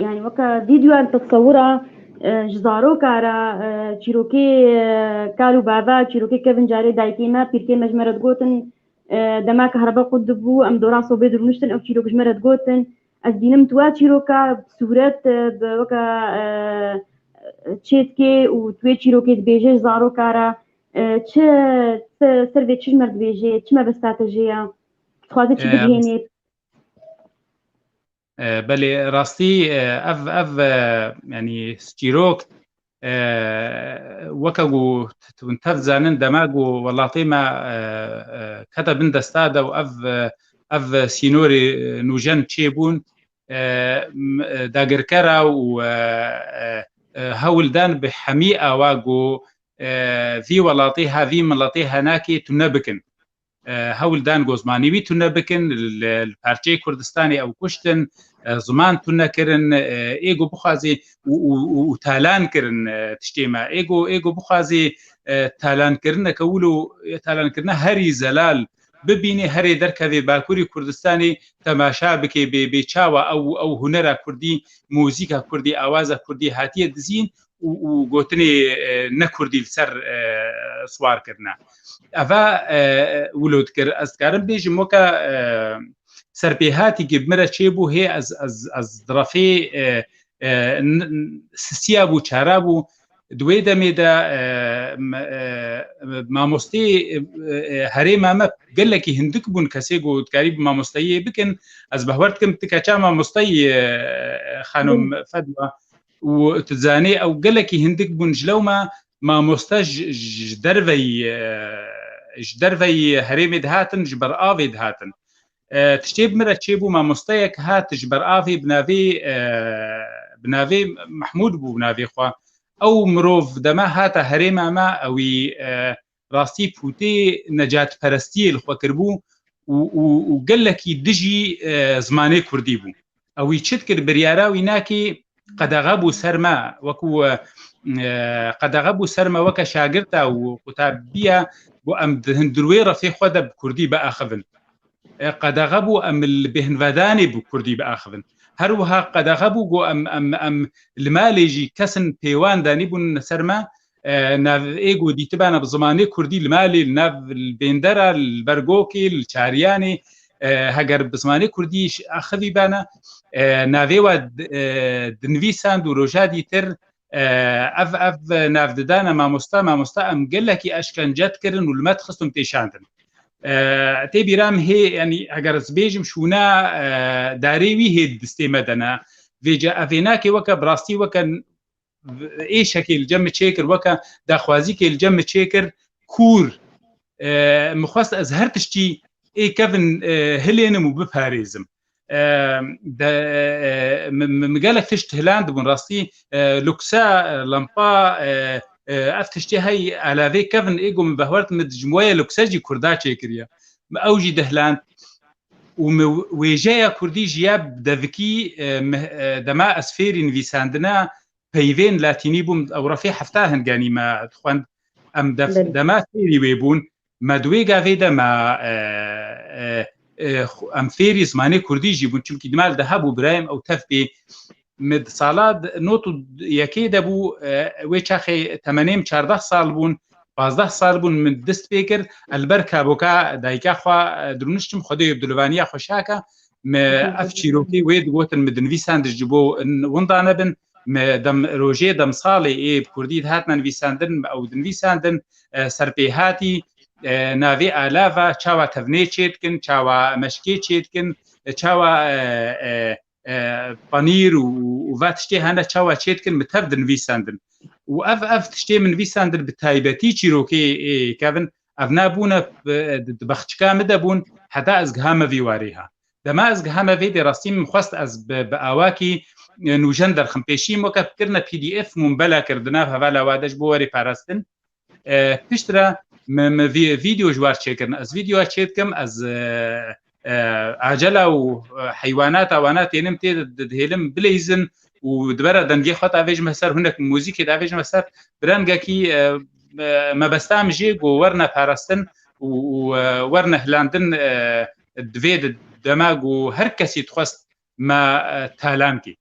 yanî weke vîdyoyan te tesewira, e, ji zaroka re, e, çîrokê, e, kal û bava, çîrokê kevin carê dayikê me, pîrkê me ji me re digotin, e, dema ke herebe qut dibû, em dora sobê dirûniştin, ew çîrok ji me re digotin. Ez dînim tu wa çîroka bi sûret, e, bi weke, e, çêdikê û tu wê çîrokê dibêje ji zaroka re, e, çi, se-, ser vê çi ji me re dibêje, çi mebesta te jê ye? Dixwaze çi E, bigihênê? E, belê, rastî, e, ev, ev, e, yanî çîrok, e, weke ku t-, t-, hûn tev dizanin, dema ku welatê me, e, e, kete bin desta de û ev, e, ev sînorê, e, nûjen çêbûn, e, m-, e, dagirkera û, e, e, e, hewl dan bi hemî awa ku, e, vî welatê ha, vî miletê henakê tune bikin. E, hewl dan ku zimanê wî tune bikin, li, li parçeyê Kurdistanê ew kuştin, e, ziman tune kirin, e, ê ku bixwazê û, û, û, û talan kirin, e, tiştê me. Ê ku, ê ku bixwazê, e, talankirine ke wilo, e, talankirine herî zelal bibînê, herê derkevê Bakurê Kurdistanê temaşa bike, bê, bê çawa ew, ew hunera kurdî, muzîka kurdî, awaza kurdî hatiye dizîn û, û gotinê, e, ne kurdî li ser, e, siwar kirine. Eva, e, wilo dikir. Ez dikarim bêjim weke, e, serpêhatî ku bi min re çêbû, hê ez, ez, ez direfê, e, e, n-, n-, sisiya bû, çara bû. Di wê demê de, e, m-, e, mamostê, e, e, herêma me gelekî hindik bûn, kesê ku dikarî bi mamosteyê bikin. Ez behwer dikim, ti keça mamosteyî, e, xanim Fedwa. û tu dizanî ew gelekî hindik bûn ji lewma mamoste ji, ji derveyî, e, ji derveyî herêmê dihatin, ji ber avê dihatin. E, tiştê bi min re çêbû, mamosteyek hat ji ber avê bi navê, e, bi navê Mehmûd bû bi navê xwe. Ew mirov dema hata herêma me, ewî, e, rastî pûtê necatperestiyê li xwe kiribû û, û, û gelekî dijî, e, zimanê kurdî bû. Ewî çi dikir, biryara wî nakê qedexe bû ser me, wekû, e, qedexe bû ser me weke şagirta û qutabiya, bû em di hundir wê refê xwe de bi kurdî biaxivin. E, qedexe bû em li bêhnvedanê bi kurdî biaxivin. Her wiha qedexe bû ku em, em, em li malê jî kesin pêwan danîbûn ser me, e, nav ê ku dîtibana bi zimanê kurdî li malê, li nav, li bêndera, li ber gokê, li çariyanê, e, heger bi zimanê kurdî axivîbana, e, navê we d-, e, dinivîsand û roja dîtir, e, ev, ev nav didana mamosta, mamosta em gelekî eşkence dikirin û li me dixistin têşandin. E, tê bîra min hê, yanî heger ez bêjim şûna, e, darê wî hê distê me de ne. Vêce evê nake weke bi rastî weke êşekê li cem min çêkir, weke daxwazîkê li cem min çêkir, kûr, e, min xwest ez her tiştî ê kevin, e, hilênim û biparêzim. E, de, e, mi, mi, mi gelek tişt hilandibûn, rastî, e, lukse, e, lampa, e, e, ev tiştê hey alavê kevin ê ku min behwert min ji moye lukse jî kurda çêkiriye. Mi ew jî dihiland û mi wêjeya kurdî jî ya bi devikî, e, mi, e, dema ez fêrî nivîsandina peyvên latînî bûm, ew refê hefta hinganî me dixwend. Em def-, Belê. Dema fêrî wê bûn, me di wê gavê de me, e, e, e, xu-, em fêrî zimanê kurdî jî bûn, çimkî dima li de hebû birayê min ew tev pê. Me di sala d-, not û yekê de bû, e, wê çaxê temenê min çardeh sal bûn, pazdeh sal bûn min dest pê kir, ez li ber kaboka dayika xwe, e, dirûniştim, Xwedê wê bi dilovaniya xwe şaka. Me ev çîrokê wê digotin, mi dinivîsand ji bo in-, winda nebin, me dem-, rojê demsalê ê bi kurdî dihatine nivîsandin, me ew dinivîsandin, e, serpêhatî, e, navê alava, çawa tevnê çêdikin, çawa meşkê çêdikin, e, çawa, e, e, e, panîr û, û va tiştê hene çawa çêdikin, min tev dinivîsandin. Û ev, ev tiştê min nivîsandin bi taybetî çîrokê ê kevin, ev nabûne, e, di, di bexçika min de bûn, heta ez gihame vî warê ha. Dema ez gihame vê dê rastî min xwest ez bi, bi awakî, e, nûjen derxim. Pêşî min weke fikirine P D F min bela kir di nav hevala wa de ji bo werê parastin. E, piştre me, me vî-, vîdeo ji war çêkirin. Ez vîdeoya çêdikim, ez, e, e, acela û, e, heywanata wana tênim tê di-, dihêlim bileyzin û di bera dengê xwe davêjime ser, hinek muzîkê davêjime ser, bi rengekî, e, e, mebesta min jê ku werne parastin û, û, e, werne hilandin, e, divê di dema ku her kesî dixwest me, e, talan kî.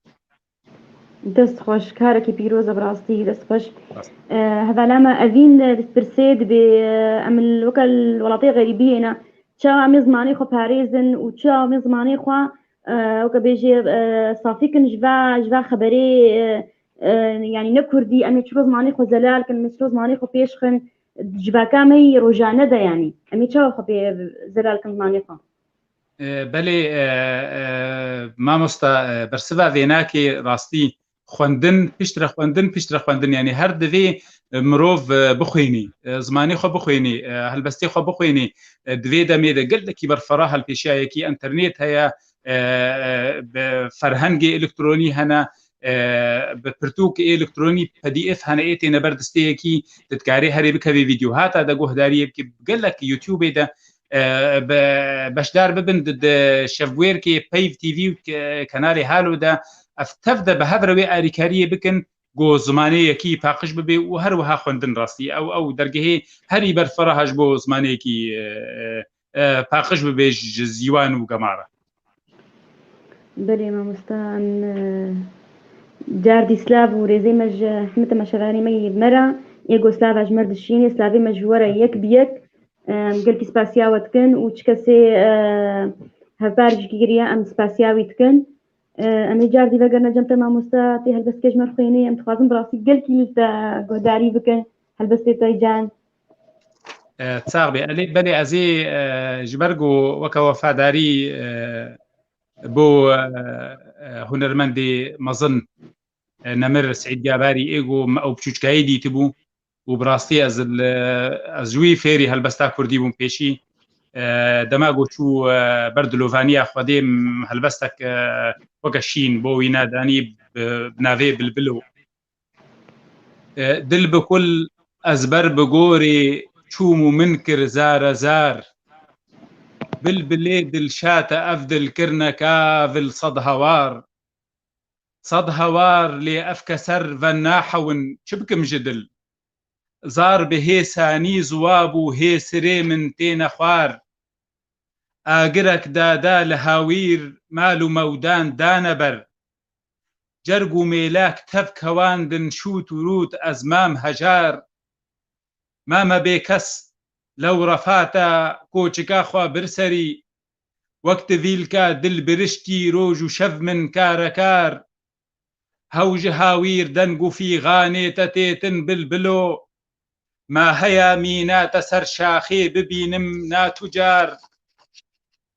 Dest xweş, karekî pîroz e bi rastî, dest xweş. Rast. E, hevala me Evîn, e, destpirsê dibê, e, em li weke li welatê xerîbiyê ne. Çawa em ê zimanê xwe parêzin û çawa em ê zimanê xwe, e, weke bêjê, e, safî kin ji va, ji va xeberê, e, e, yanî ne kurdî, em ê çiro zimanê xwe zelal kin, em ê çiro zimanê xwe pêş xin, ji vaka me yî rojane de yanî. Em ê çawa xwe pê zelal kin zimanê xwe? E, belê, e, e, mamosta, e, bersiva vênakê rastî xwendin, piştre xwendin, piştre xwendin, yanî her divê, e, mirov, e, bixwînî, e, zimanê xwe bixwînî, e, helbestê xwe bixwînî, e, di vê demê de gelekî berfireh hevpêşiya yekî, înternet heye, e, e, bi ferhengê elektronî hene, e, bi pirtûkê elektronî P D F hene, ê têne ber destê yekî, tu dikarê herê bikevê vîdeo hata de guhdariyê bikî, gelek YouTubeê de, e, be-, beşdar bibin di, di şevbûyerkê Peyv T V û ke-, kenalê Halo de, ev tev de bi hev re wê alîkariyê bikin, ku zimanê yekî paqij bibe û her wiha xwendin rastî. Ew, ew dergehê herî berfireh e ji bo zimanê yekî, e, e, paqij bibe ji zîwan û gema re. Belê mamosta, em, e, cardî silav û rêzê me ji hemî temaşevanê me yê me re, ê ku silava ji me re dişînê, silavê me ji we re yek bi yek. Em, gelkî spasiya we dikin û çi kesê, e, hevpar jî kiriye, em spasiya wî dikin. E, em ê cardî vegerine cem te mamosta, tê helbestkê ji me re xwênê, em dixwazin bi rastî gelkî li te guhdarî bikin, helbestê te can. E, sax bê. Elê, belê, ez ê, e, ji ber ku weke wefadarî, e, bo, e, e, hunermendê mezin, e, Nemir Seîd Gabarî ê ku me ew piçûçkayî dîtibû û bi rastî ez li, ez ji wî fêrî helbesta kurdî bûm pêşî. E, dema ku çû, e, ber dilovaniya Xwedê, m-, helbestek, e, weke şîn bo wî ne danî bi, bi navê Bilbilo. E, dil bi kul ez ber bi gorê çûm û min kir zare zar. Bilbilê dilşate ev dil kirine kavil sed hawar. Sed hawar lê ev keser ve nahewin, çi bikim ji dil? Zar bi hê sanî ziwa bû, hê sirê min têne xwar. Agirek dada li hawîr, mal û mewdan dane ber. Cerg û mêlak tev kewandin şût û rût, ez mam hejar. Mame bêkes, lew refata koçika xwe bir serî. Wek tivîlka dil biriştî roj û şev min karekar. Hew ji hawîr deng û fîxanê te têtin bilbilo. Ma heya mîna te ser şaxê bibînim na tu car.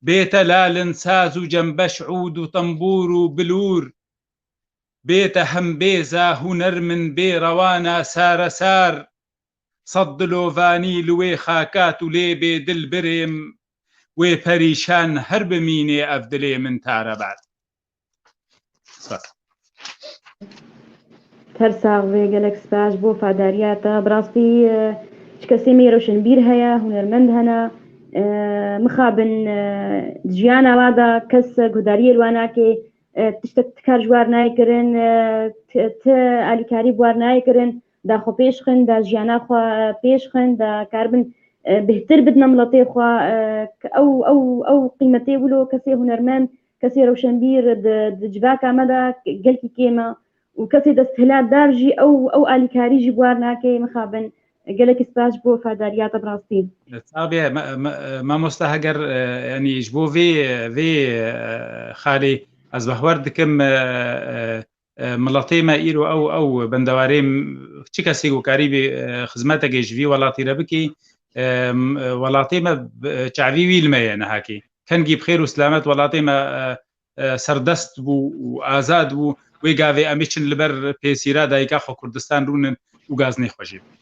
Bête lalin saz û cembeş, ûd û tembûr û bilûr. Bête hembêza huner min bê rewana sare sar. Sed dilovanî li wê xaka tu lê bê dilbirêm. Wê perîşan her bimînê ev dilê min tarebat. Spas. Her sax bê, gelek spas ji bo fadariya te. Bi rastî, e, çi kesê me yê rewşenbîr heye, hunermend hene. E, mixabin, e, di jiyana wa de kes guhdariyê li wan nake, e, tiştek ti kar ji war nayê kirin, e, ti, ti alîkarî bi war nayê kirin, da xwe pêş xin, da jiyana xwe, e, pêş xin, da karibin, e, bêhtir bidine miletê xwe, e, ew, ew, ew qîmetê wilo kesê hunermend, kesê rewşenbîr di, di civaka me de gelkî kêm e û kesê desthilatdar jî ew, ew alîkarî jî bi war nake, mixabin. Gelekî spas ji bo fadariya te bi rastî. Tabii, ma-, ma-, mamosta heger, e, yanî ji bo vê, vê, e, xalê ez behwer dikim, e, e, e, miletê me îro ew, ew bendewarê m-, çi kesê ku karî bê, e, xizmetekê ji vî welatî re bikî, e, m-, e, welatê me, e, çavî wî li me ye nehakî. Kengî bi xêr û silamet welatê me, e, e, serdest bû û azad bû. Wê gavê em ê çin li ber pêsîra dayika xwe Kurdistan rûnin û gaznê xwe jê bibin.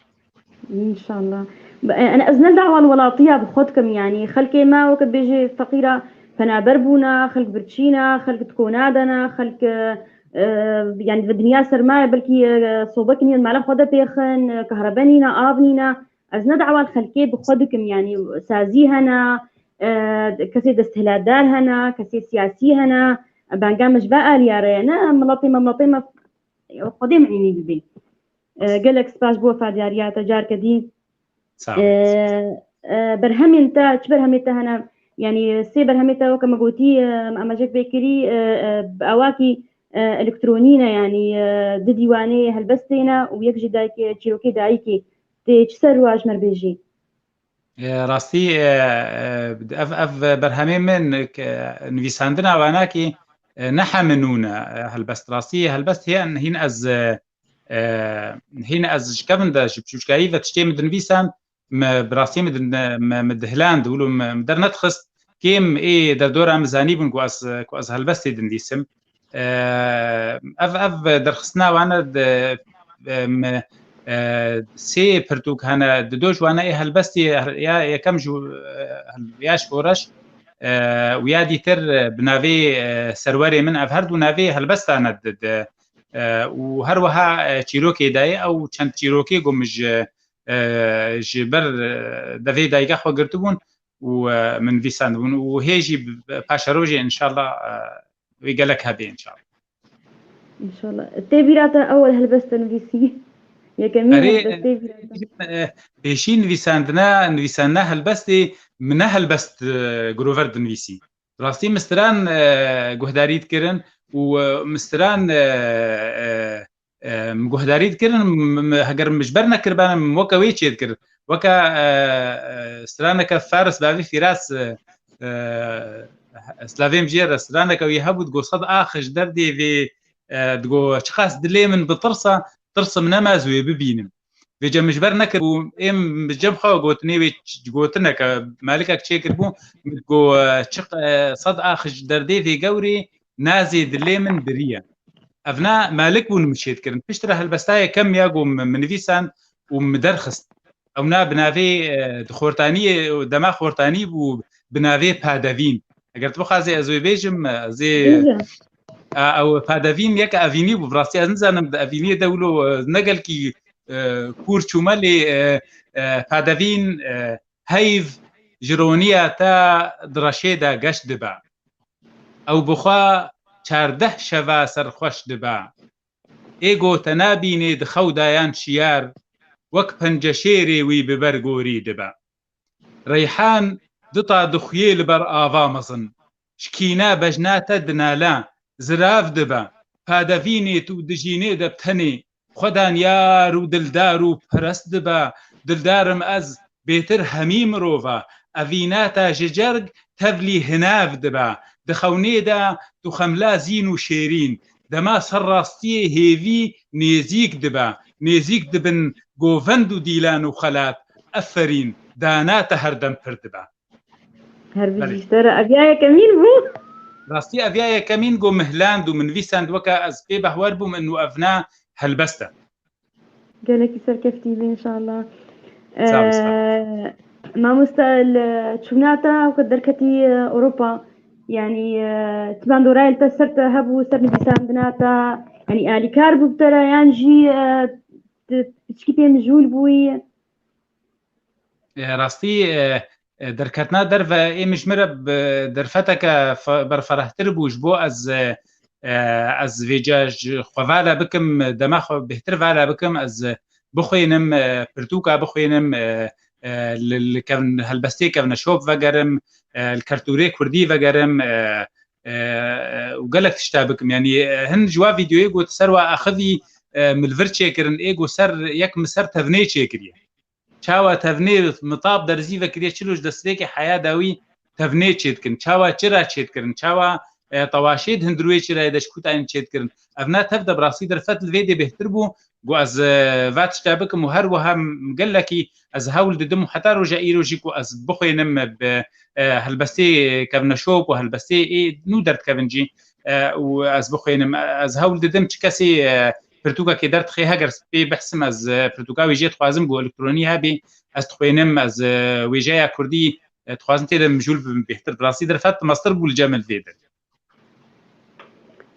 Înşallah. Bi-, e, ez ne dawa li welatiya bi xwe dikim, yanî xelkê me weke bêjê feqîra penaber bûne, xelk birçî ne, xelk di kona de ne, xelk, e, e, yanî di dinya sermaye belkî, e, sobek nîne, mala xwe de pêxin, e, kahrebe nîne, av nîne. Ez ne dawa li xelkê bi xwe dikim, yanî sazî hene, e, kesê desthilatdar hene, kesê siyasî hene, banga me ji va aliya re ye. Ne, miletê me, miletê me, Xwedê min înî bibî. E, gelek spas ji bo fadiyariya te carke dî. Sağ ol. E, e, berhemên te, çi berhemê te hene? Yanî sê berhemê te weke me gotî, e, me amajek vê kirî, e, e, bi awakî, e, elektronî ne, yanî, e, di dîwanê helbestê ne û yek jî dayikê, çîrokê dayikê. Tê çi ser wa ji me re bêjî? E, rastî, e, e, ev, ev berhemê min ke nivîsandina wanakî, e, ne heme nû ne, e, helbest. Rastî helbest hê, hîn ez, e, e, hîn ez ji kevin de ji piçûçkayî ve tiştê min dinivîsand, me bi rastî min din-, me, me dihiland, wilo me, me dernedixist. Kêm ê derdora min zanîbûn ku ez, ku ez helbestê dinivîsim. E, ev, ev derxistina wane di, e, me, e, sê pirtûk hene, di do ji wane ê helbestê, ya yekem ji, e, ya şoreş, e, û ya dîtir, e, bi navê, e, Serwerê Min, ev her du navê helbesta ne di, di, e, û her wiha, e, çîrokê dayê, ew çend çîrokê ku min ji, e, ji ber, e, devê dayika xwe girtibûn û, e, min nivîsandibûn û hê jî bi, bi paşerojê înşallah, e, wê gelek hebe înşallah. Înşallah. Tê bîra te ewel helbest te nivîsî? Yekemîn Erê, helbest tê bîra te? E, pêşî nivîsandina, nivîsandina helbestê min ne helbest, e, girover dinivîsî. Rastî min stran, e, guhdarî dikirin û, e, min stran, e, e, e, min guhdarî dikirin, m-, m-, heger min ji ber nekiribana, min weke wê çêdikir. Weke, e, e, straneke Faris bavê Fîras, e, e, slavêm jê re, straneke wî hebû, digot, sed ax ji derdê vê, e, digot, çiqas dilê min bitirsa, tirsim nema ez wê bibînim. Vêca min ji ber nekir û êm bi cem xwe gotinê wê ç-, gotineke, melikek çêkiribû, min got, çi, e, sed ax ji derdê vê gewrê nazê dilê min biriye. Evna malik bûn min çêdikirin. Piştre helbesta yekem ya ku min, min nivîsand û min derxist. Ewna bi navê, e, di xortaniyê, dema xortanî bû, bi navê Padevîn. Eger tu bixwazê ez wê bêjim, ez ê, Bêje. e, ew Padevîn yek evînî bû. Bi rastî ez nizanim di evîniyê de wilo, e, ne gelkî, e, kûr çûme lê, e, e, Padevîn, e, heyv ji roniya te di reşê de geş dibe. Ew bi xwe çardeh şeva serxweş dibe. Ê go te nabînê di xew de yan şiyar, wek penceşêrê wî bi ber gorî dibe. Reyhan duta dixuyê li ber ava mezin. Ji kîna bejna te dinale, zirav dibe. Padevînê tu dijînê de bi tenê, xwedan yar û dildar û perest dibe. Dildarim ez bêtir hemî mirova. Evîna te ji cerg tevlî hinav dibe. Di xewnê de tu xemla zîn û şêrîn. Dema ser rastiyê hêvî nêzîk dibe. Nêzîk dibin govend û dîlan û xelat. Eferîn, dana te her dem pir dibe. Her Belê. Bijî ji te re. Ev ya yekemîn bû? Rastî ev ya yekemîn go min hiland û min nivîsand weke ez pê behwer bûm û evna helbest e. Gelekî serkeftî be înşallah. Sağ ol, sağ ol. Ee, mamoste, li çûna te weke derketî, e, Ewropa, yanî, e, çi bandorayê li te ser te hebû, ser nivîsandina te, yanî alîkar bû bi te re yan jî, e, tu piçkî pê mijûl bûyî? E, rastî, e, e, derketina derve ê min ji min re bi derfeteke fe-, berferehtir bû ji bo ez, e, e, ez vêca ji xwe vala bikim, dema xwe bêhtir vala bikim, ez bixwînim, e, pirtûka bixwînim, e, e, li, li kevn-, helbestê kevneşop vegerim, e, li kertûrê kurdî vegerim, e, e, û gelek tişta bikim. Yanî, e, hin ji wa vîdeoyê got ser wa axivî, e, min li vir çêkirin, ê got ser, yek min ser tevnê çêkiriye. Çawa tevnê mitab derzî vekiriye, çilo ji destpêkê heya dawî tevnê çêdikin. Çawa çira çêdikirin? Çawa, e, tewaşê di hundirê çirayê de ji ku tayên çêdikirin? Evna tev de bi rastî derfet li vê dê bêhtir bû. Got ez, e, va tişta bikim û her wiha m-, gelekî ez hewl didim û heta roja îro jî ku ez bixwînim bi, e, helbestê kevneşop û helbestê ê nû derdikevin jî, e, û ez bixwînim. Ez hewl didim çi kesê, e, pirtûkekê derdixê, heger pê behsim ez, e, pirtûka wê jê dixwazim ku elektronî hebê, ez dixwînim, ez, e, wêjeya kurdî, e, dixwazim tê de mijûl bibim bêhtir. Bi rastî derfet mestir bû li cem li vê derê.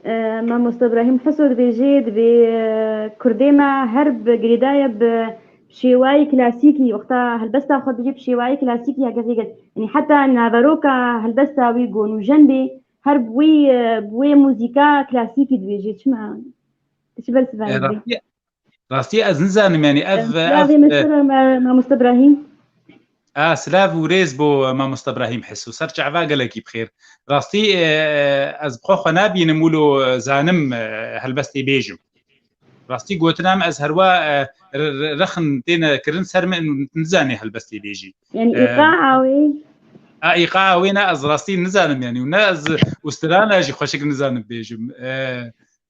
E, Mamoste Ibrahîm Hiso dibêjê, dibê, e, kurdê me her bi girêdaye bi şêwayî klasîkî, wexta helbesta xwe dibêjê bi şêwayî klasîkî ya gevê gel. Yanî heta naveroka helbesta wî go nûjen bê, her bi wî, e, bi wê muzîka klasîkî dibêjê. Çima? Ti çi bersiva E, didî? Rastî, rastî ez nizanim, yanî ev, Em, ev, silavê me e, ser me, Mamoste Ibrahîm. A, silav û rêz bo Mamoste Ibrahîm Hiso. Ser çava gelekî bi xêr. Rastî, e, ez bi xwe xwe nabînim wilo, e, zanim, e, helbestê bêjim. Rastî gotina min ez herwa, e, re-, re-, rexn têne kirin ser min, nizanê helbestê bêjî. Yanî E, îqaa wê? A, îqaa wê ne, ez rastî nizanim, yanî, û ne ez û strana jî xweşik nizanim bêjim. E,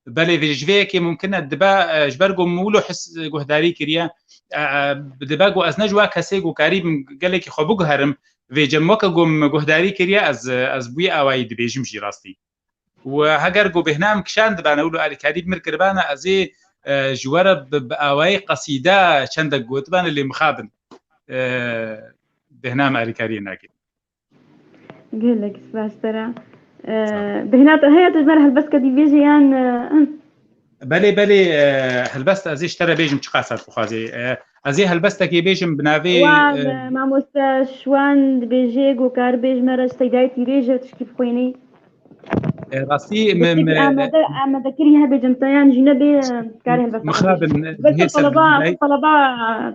belê vê, ji vê yekê mumkin e, dibe, e, ji ber ku min wilo his guhdarî kiriye, e, e, dibe ku ez ne ji wa kesê ku karîbim gelekî xwe biguherim, vê cem weke ku min guhdarî kiriye, ez, ez bi wî awayî dibêjim jî rastî. Û heger ku bêhna min kişandibane, wilo alîkarî bi min kiribane, ez ê, e, ji we re bi, bi awayî qesîde çendek gotibane, lê mixabin, e, bêhna min alîkariyê nake. Gelek spas te re. E, Sağ ol. Bêhna te heye tu ji me re helbestkekî bêjî yan, e, Belê, belê, e, helbest ez ê ji te re bêjim çiqas tu dixwazî. E, ez ê helbestekê bêjim bi navê, Wa, e, e, mamoste Şiwan dibêjê, gokar bêj me re ji Seydayê Tîrêj e, tişkî bixwînî. E, rastî, me, Destpêkî me, amade, amadekirî hebe cem te yan jî nebe, e, karê helbesta xwe bêjî. Mixabin, Belki hê ser talaba, talaba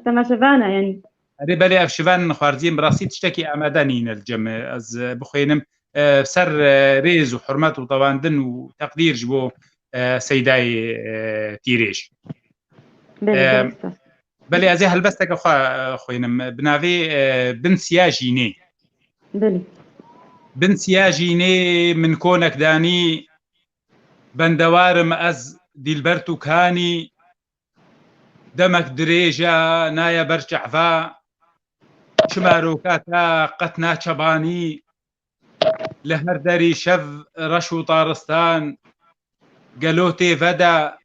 temaşevana yani. Erê, belê, ev şivan xwarziyên bi rastî tiştekî amade nîne li cem e. Ez, e, bixwînim, e, ser, e, rêz û hurmet û tewandin û teqdîr ji bo, e, Seydayê, e, Tîrêj. Belê, E, gelek spas. Belê, ez ê helbesteke xwe, e, xwînim. Bi navê, e, Bin Siya Jînê. Belê. Bin siya jînê min konek danî, bendewar im ez dîlber tu kanî, demek dirêj e naye ber çehva, çima roka te qet naçebanî, li her derî şev reş û taristan, Gelo tê veda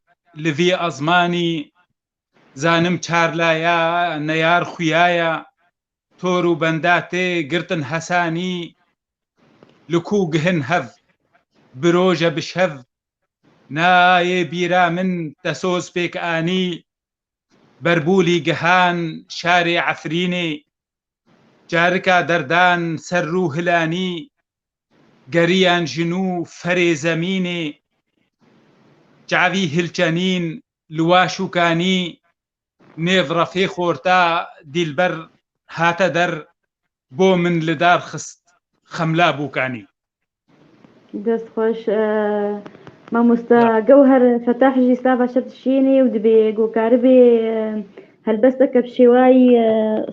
li vî ezmanî, zanim çarlaya, neyar xuyaya, tor û benda tê girtin hesanî, li ku gihin hev, bi roje bi şev, nayê bîra min te soz pêk anî, berbûlî gihan şarê Efrînê, carika derdan ser rû hilanî, geriyan ji nû ferê zemînê, çavî hilçenîn li wa şûkanî, nêv refê xorta dîlber hate der, bo min li dar xist xemla bûkanî. Dest xweş. E, mamosta Gewher Fetah jî stava şer dişînê û dibê ku karibê, e, helbesteke bi şêwayî, e,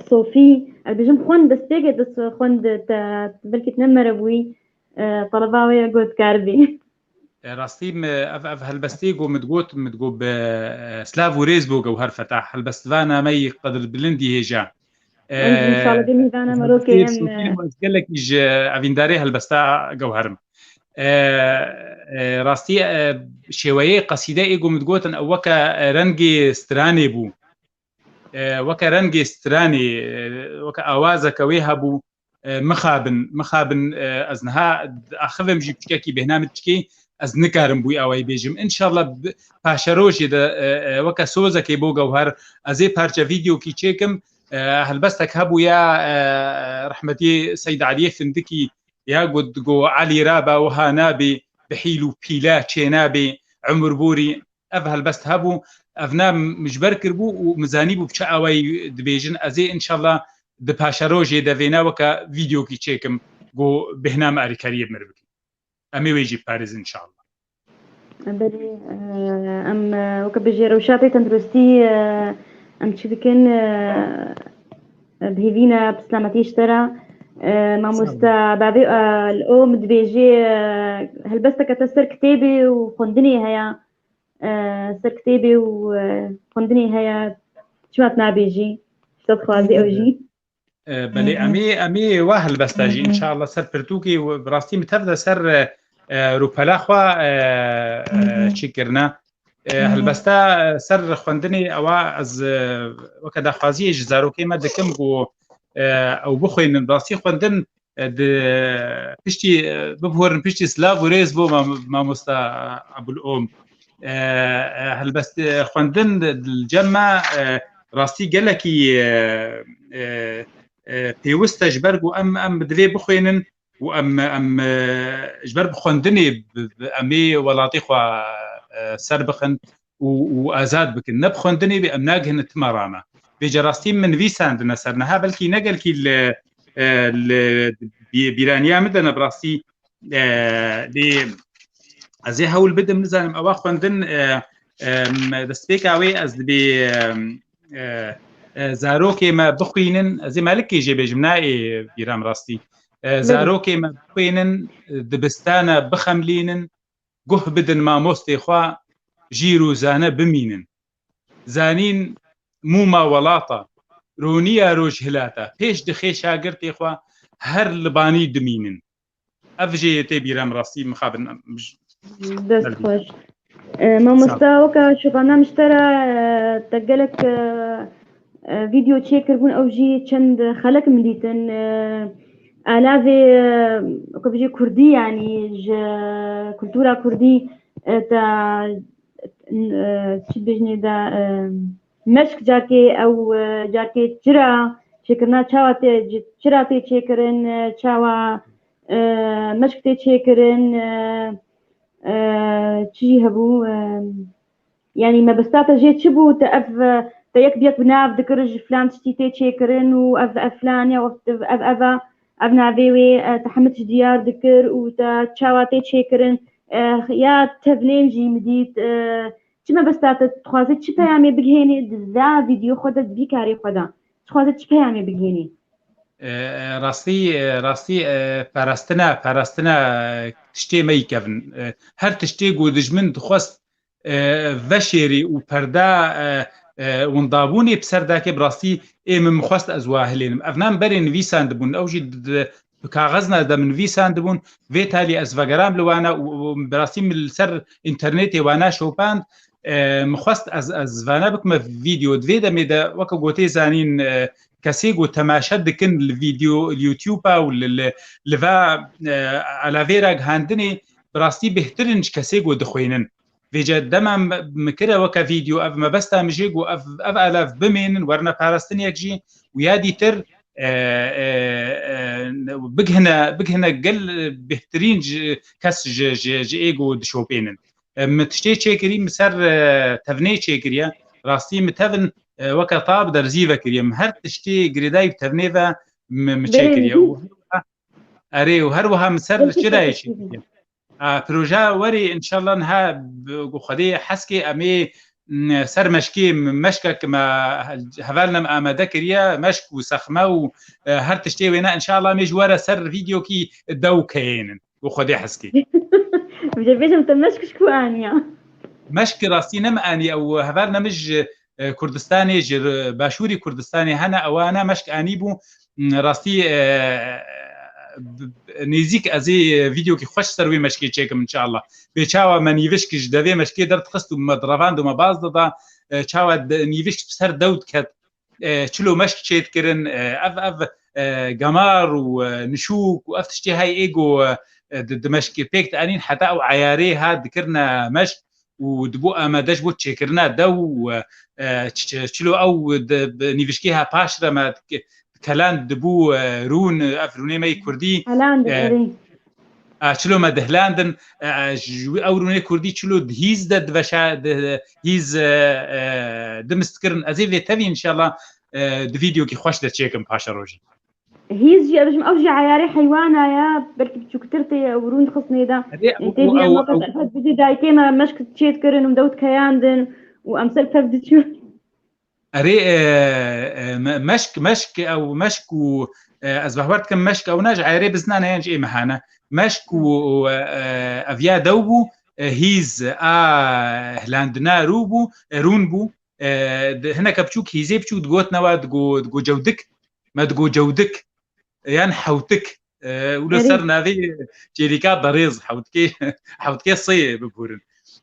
sofî, ez bêjim xwend, destpêkê dest xwend te, belkî tu ne mere bûyî, e, teleba wê ye got karibê. E, rastî min ev, ev helbestê ku min digot, min digot bi, e, silav û rêz bo Gewher Fetah, helbestvana me yî qedirbilindî hêja. E, Em jî inşallah dê mîvana merokê em, e, ez gelekî ji evîndarê helbesta Gewher im. E, e, rastî, e, şêweyê qesîde ê ku min digotin ew weke, e, rengê stranê bû. E, weke rengê stranê, e, weke awazeke wê hebû, e, mixabin, mixabin, e, ez niha axivim jî piçkekî bêhna min diçikê, ez nikarim bûyî awayî bêjim. Înşallah bi, paşerojê de, e, e, weke sozekê bo Gewher, ez ê parçe vîdeokî çêkim. E, helbestek hebûya, e, rehmetî Seyd Eliyê Findikî ya got, go Elî Raba wiha nabê, bi hîl û pîla çênabê, Umur Borî, ev helbest hebû, ev nam min ji ber kiribû û min zanîbû bi çi awayî dibêjin. Ez ê înşallah di paşerojê de vêna weke vîdeokî çêkim, ku bêhna me alîkariyê bi min re bikin. Em ê wê jî biparêzin înşallah. Belê, e, em, e, weke bijê rewşatê tenduristî, e, em çi dikin, e, bi hêvî ne bi selametî ji te re. E, mamoste bavê, e, li o min dibêjê, e, helbesteke te ser kitêbê û xwendinê heye. E, ser kitêbê û, e, xwendinê heye, çima tu nabêjî? Ji te dixwazî ew jî. E, belê, em ê, em ê wa helbesta jî, înşallah, ser pirtûkê û bi rastî min tev de ser, e, e, rûpela xwe, e, e, çi kirine. E, helbesta, e, ser xwendinê ewa ez, e, weke daxwaziyê ji zarokê me dikim ku, e, ew bixwînin. Bi rastî xwendin e, di piştî, e, bibhorin piştî silav û rêz bo mam-, mamosta Ebul Om. E, e, helbest, e, xwendin di, di cem me, e, rastî gelekî, e, e, e, pêwist e ji ber ku em, em bi divê bixwînin û em, em, e, ji ber bi xwendinê bi, bi, em ê welatê xwe, e, ser bixin û, û azad bikin. Ne bi xwendinê bê em nagihine tima rana. Vêce rastî min nivîsandine ser niha belkî ne gelkî li, e, li bî-, bîraniya min de ne bi rastî, e, lê ez ê hewl bidim, nizanim ewa xwendin, e, e, destpêka wê ez dibê, e, e, e, zarokê me bixwînin, ez ê melikê jê bêjim, nayê bîra min rastî. E, zarokê me bixwînin, dibistana bixemlînin, guh bidin mamostê xwe, jîr û zane bimînin. Zanîn mûma welata, roniya rojhilata, pêş dixê şagirtê xwe her li banî dimînin. Ev jê yê tê bîra min rastî mixabin. Dest xweş. E, mamosta, weke şuxana min ji te re, e, te gelek, e, e, vîdeo çêkiribûn, ew jî çend xelek min dîtin. E, alavê, e, weke bijê kurdî, yanî ji kultura kurdî, e, te, e, çi dibêjinê de, e, meşk carkê ew, e, carkê çira çêkirina, çawa tê, çira tê çêkirin, e, çawa, e, meşk tê çêkirin, e, e, çi jî hebû, e, Yanî mebesta te jê çi bû? Te ev, te yek bi yek bi nav dikir, ji filan tiştî tê çêkirin û ev, ev filan ya, ev, ev, ev, ev navê wê, e, te hemit ji diyar dikir û te çawa tê çêkirin, e, ya tevnên jî min dît, e, çi mebesta te dixwaze, çi peyamê bigihênê di vê vîdeo xwe de, di vî karê xwe de? Dixwaze çi peyamê bigihênê? E, e, rastî, e, rastî, e, parastina, parastina, e, tiştê me yî kevin. E, her tiştê ku dijmin dixwest e, veşêrî û perda, e, e, windabûnê bi ser dakê, bi rastî ê min mixwest ez wa hilênim. Ev nam berê nivîsandibûn, ew jî di, di, bi kaxezna de min nivîsandibûn, vê talî ez vegeram li wana û, û bi rastî min li ser înternetê wana şopand, e, min xwest ez, ez vana bikime vîdeo. Di vê demê de weke gotê zanîn, e, kesê ku temaşe dikin li vîdeo, li YouTube-a û li, li, li va, e, alavê ragihandinê, bi rastî bêhtir in ji kesê ku dixwînin. Vêce dema min kire weke vîdeo, ev mebesta min jê ku ev, ev alav bimênin, werine parastiniyek jî û ya dîtir, e, e, e, bigihine, bigihine gel bêhtirîn ji kes ji, ji, ji ê ku dişopênin. E, min tiştê çêkirî, min ser, e, tevnê çêkiriye. Rastî min tevin, e, weke tab derzî vekiriye. Min her tiştê girêdayî bi tevnê ve min, min çêkiriye. Û erê, û her wiha min ser çirayê çêkiriye. A, proja werê înşallah niha bi, ku Xwedê hez ke em ê, m, ser meşkê, m, meşkek me hevalne me amade kiriye, meşk û sexme û, e, her tiştê wêne înşallah em ê ji we re ser vîdeokî dew keyênin. Ku Xwedê hez ke. Vêce bêjim te meşk ji ku aniya? Meşk rastî ne me anî, ew hevalne min ji, e, Kurdistanê, ji r-, başûrî Kurdistanê hene, ewana meşk anîbû. Rastî, e, b-, b-, nêzîk ez ê vîdeokî xweş ser wê meşkê çêkim înşallah. Bê çawa me nîvişk ji devê meşkê derdixist û me direvand û me baz dida, e, çawa de-, nîvişk bi ser dew diket, e, çilo meşk çêdikirin, e, ev, ev, e, gemar û, e, nişûk û ev tiştê hay ê ku, e, di, di meşkê pêk dianîn heta ew eyarê ha dikirine meşk û dibû amade ji bo çêkirina dew û, e, ç-, ç-, çilo ew di, bi nîvişkê ha paş re me dik-, keland dibû, e, rûn, ev rûnê me yê kurdî, Helandin, e, erê. A, çilo me dihlandin, e, ji ew rûnê kurdî çilo di hîz de diveşa-, di hîz, e, e, dimist kirin. Ez ê vê tevî înşallah, e, di vîdeokî xweş de çêkim paşerojê. Hîz jî, ez bêjim, ew jî eyarê heywana ye, belkî biçûktir tê, ew rûn dixistinê de. Erê, Ê, ew, tê ew, jî em ew, weke ew. Serfet bidî dayikê me meşk çêdikirin û dew dikeyandin û em ser tev diçûn. Erê, e, e, me-, meşk, meşk, ew meşk û, e, ez behwer dikim meşk ew ne ji eyarê biznan e yan ji ê mehane. Meşk û, û, e, e, ev ya dew bû, e, hîz, a, hilandina rû bû, e, rûn bû. E, di, hineke biçûk hîzê biçûk digotin ewa digo, digo cewdik. Me digo cewdik. Yan hewtik. E, û li Erê. ser navê çêlîka berêz hewtikê, hewtikê sê bibûrin.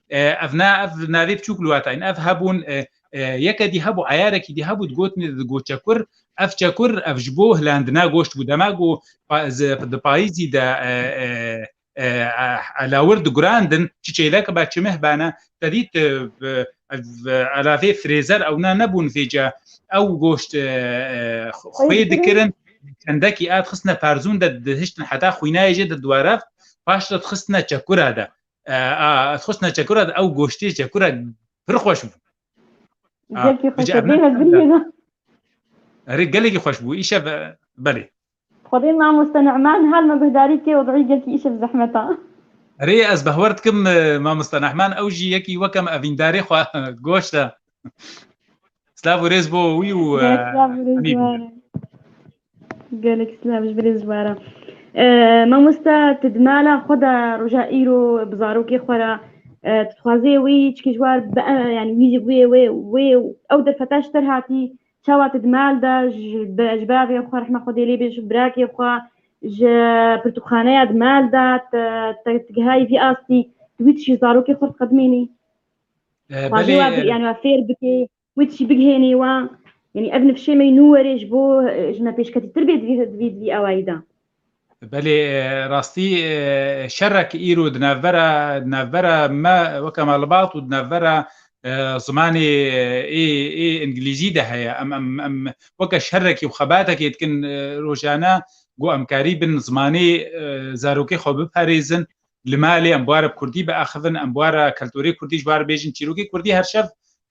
E, ev na, ev navê biçûk li wata in. Ev hebûn, e, e, yeke dî hebû, eyarekî dî hebû, digotinê digo çekur. Ev çekur, ev ji bo hilandina goşt bû. Dema ku pa-, zi-, di payîzî de, e, e, e, e, elawir digurandin, çi çêlek ba çi meh bane, te dît, e, ev, e, elavê frêzer ewna nebûn vêca. Ew goşt, e, e, xwê dikirin, çendekî a dixistine perzûn de dihiştin heta xwînayê jê de duwarev, paş de dixistine çekura de. E, a, dixistine çekura de, ew goştê çekura pir xweş bû. A, Gelkî xweş vêca bû, ev ne bê me birî ne. Erê, gelekî xweş bû. Îşev, e, belê. Xwedê mamoste Nu'man hal me guhdarî ke, wedî gelkî îşev zehmet a. Erê, ez behwer dikim, e, mamoste Nu'man, ew jî yekî weke me evîndarê xwe goşt e. Silav û rêz bo wî û, Gelek e, silav û rêz hemî ware. Gelek silav ji birêz ji ware. E, mamoste, tu di mala xwe de roja îro bi zarokê xwe re, e, tu dixwazê wî çikî ji war bi, e, yani wî, wê, wê, wê, ew derfeta ji te re hatî, çawa tu di mal de ji, be-, ji bavê xwe, rehma Xwedê lê bê, ji birakê xwe, ji pirtûkxaneya di mal de, te, te, tu gihayî vî astî, tu wî tişî zarokê xwe diqedimênî? E, Xwazê belê, wa bi-, e, yani wa fêr bikê, wî tişî bigihênî wa. Yani ev nifşê me yî nû werê ji bo, e, ji me pêşketîtir bê di vî, di vî, di vî awayî de. Belê, e, rastî, e, şerek îro di navbera, di navbera me weke malibat û di navbera, e, zimanê, e, ê, ê îngilîzî de heye. Em, em, em weke şerekî û xebatekê dikin, e, rojane, ku em karî bin zimanê, e, zarokê xwe biparêzin. Li malê em bi ware bi kurdî biaxivin, em bi ware keltorê kurdî ji war bêjin. Çîrokê kurdî her şev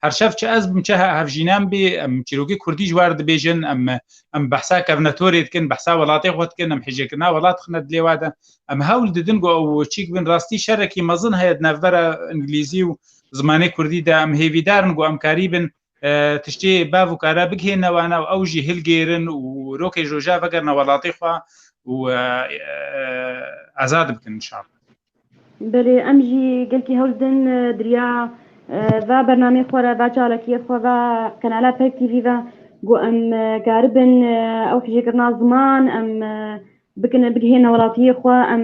Her şev çi ez bim, çi he-, hevjînan bê, em çîrokê kurdî ji war dibêjin, em, em behsa kevnetorê dikin, behsa welatê xwe dikin, em hêjekirina welat dixine dilê wa de. Em hewl didin ku ew çîk bin. Rastî şerekî mezin heye di navbera îngilîzî û zimanê kurdî de. Em hêvîdar in ku em karî bin, e, tiştê bav û kara bigihêne wana û ew jî hilgêrin û rokê ji roja vegerine welatê xwe û, e, e, azad bikin înşallah. Belê, em jî gelkî hewl din, e, di riya, e, va bernameyê xwe re, va çalakiyê xwe, va kanala Peyk T V ve, ku em, e, karibin, e, ew hijêkirina ziman, em, e, bikin, bigihêne welatiyê xwe, em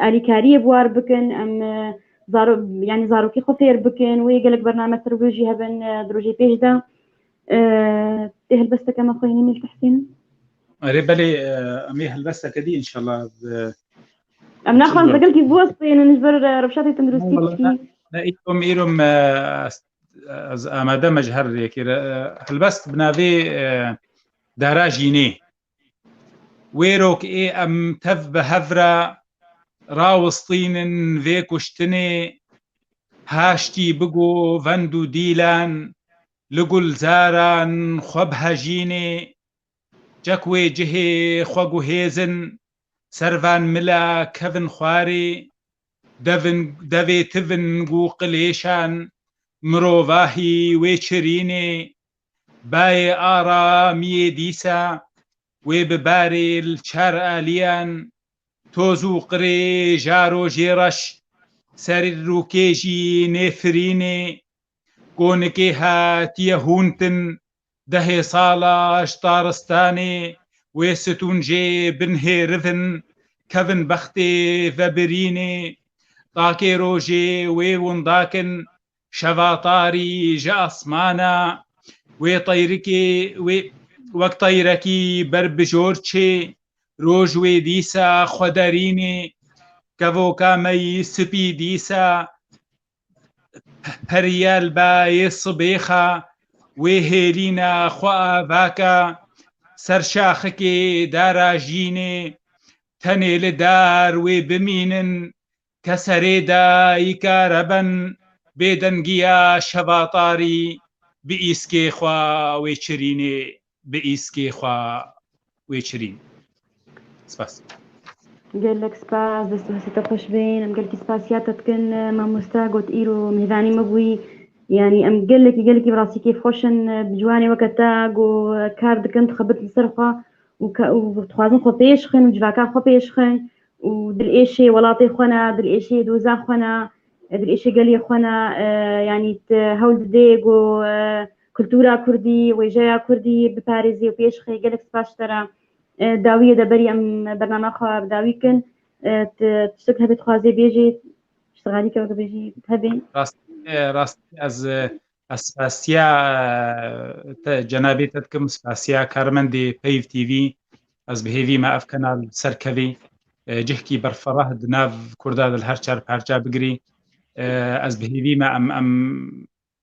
alîkariyê bi war bikin, em, e, zaro-, yanî zarokê xwe fêr bikin, wê gelek bername ser wê jî hebin, e, di rojê pêş de. E, tê helbesteke me xweyînî Mîl Tehsîn? Erê, belê, e, em ê helbesteke dî înşallah, e, Em naxwazin gelkî biwestînin ji ber, e, rewşatê tenduristî Wala piştî. Ne, ne, îro, îro me, ez, ez amade me ji her rêkê re, e, helbest bi navê, e, Dara Jînê. Wêrok ê em tev bi hev re rawistînin vê kuştinê, haştî bigo vend û dîlan, li gulzaran xwe bihejînê, çek wê cihê xwe guhêzin, ser van mila kevin xwarê, devin, devê tivin gû qilêşan, mirovahî wê çirînê, bayê aramiyê dîsa, wê bi barê li çar aliyan, toz û qirê jaro jê reş, serî rûkê jî nêfirînê, gonikê hatiye hûntin, dehê sala ji taristanê, wê stûn jê bin hêrivin, kevin bextê vebirînê, takê rojê wê windakin, şeva tarî ji asmana, wê teyrikê, wê wek teyrekî ber bi jor çê, roj wê dîsa xwe derînê, kevoka me yî spî dîsa, periyel bayê sibêxa, wê hêlîna xwe avaka, ser şaxikê dara jînê, tenê li dar wê bimînin, ke serê dayika reben, bêdengiya şeva tarî, bi îskê xwe wê çirînê, bi îskê xwe wê çirîn. Spas. Gelek spas, dest û hestê te xweş bên. Em gelekî spasiya te dikin, mamoste, got îro mêvanî me bûyî. Yanî em gelekî, gelekî bi rastî kêfxweş in, bi ciwanê weke te ku kar dikin, dixebitin ser xwe û ke-, û dixwazin xwe pêş xin û civaka xwe pêş xin û dilêşê welatê xwe ne, dilêşê doza xwe ne, dilêşê gelê xwe ne, e, yanî tu hewl didê ku, e, kultura kurdî, wêjeya kurdî biparêzî û pêş xê. Gelek spas ji te re. E, dawiyê de berî em bernama xwe bi dawî kin, e, tu tiştek hebe dixwazê bêjî, piştixalî ke weke bêjî hebe. Rast, e, rast, ez, e, ez spasiya, e, te, cenabê te dikim, spasiya karmendê Peyv T V. Ez bi hêvî me ev kanal serkevî, e, cihkî berferah di nav Kurda de li her çar parça bigirî. E, ez bi hêvî me em, em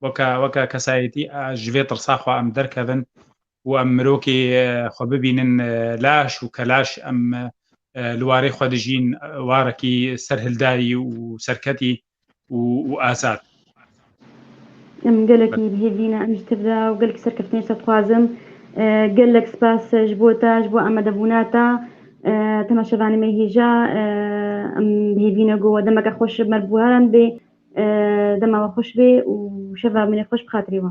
weke, weke kesayetî, e, ji vê tirsa xwe em derkevin û em mirokê, e, xwe bibînin, e, laş û kelaş em, e, li warê xwe dijîn, e, warekî serhildarî û serketî û, û azad. Em gelekî bi hêvî ne, em ji tir de û gelekî serkeftinê ji te dixwazim. E, gelek spas ji bo te, ji bo amadebûna te. E, temaşevanê me hêja, e, em bi hêvî ne ku we demeke xweş bi me re bi guheran bê. E, dema we xweş bê û şeva min ê xweş bi xatirê we.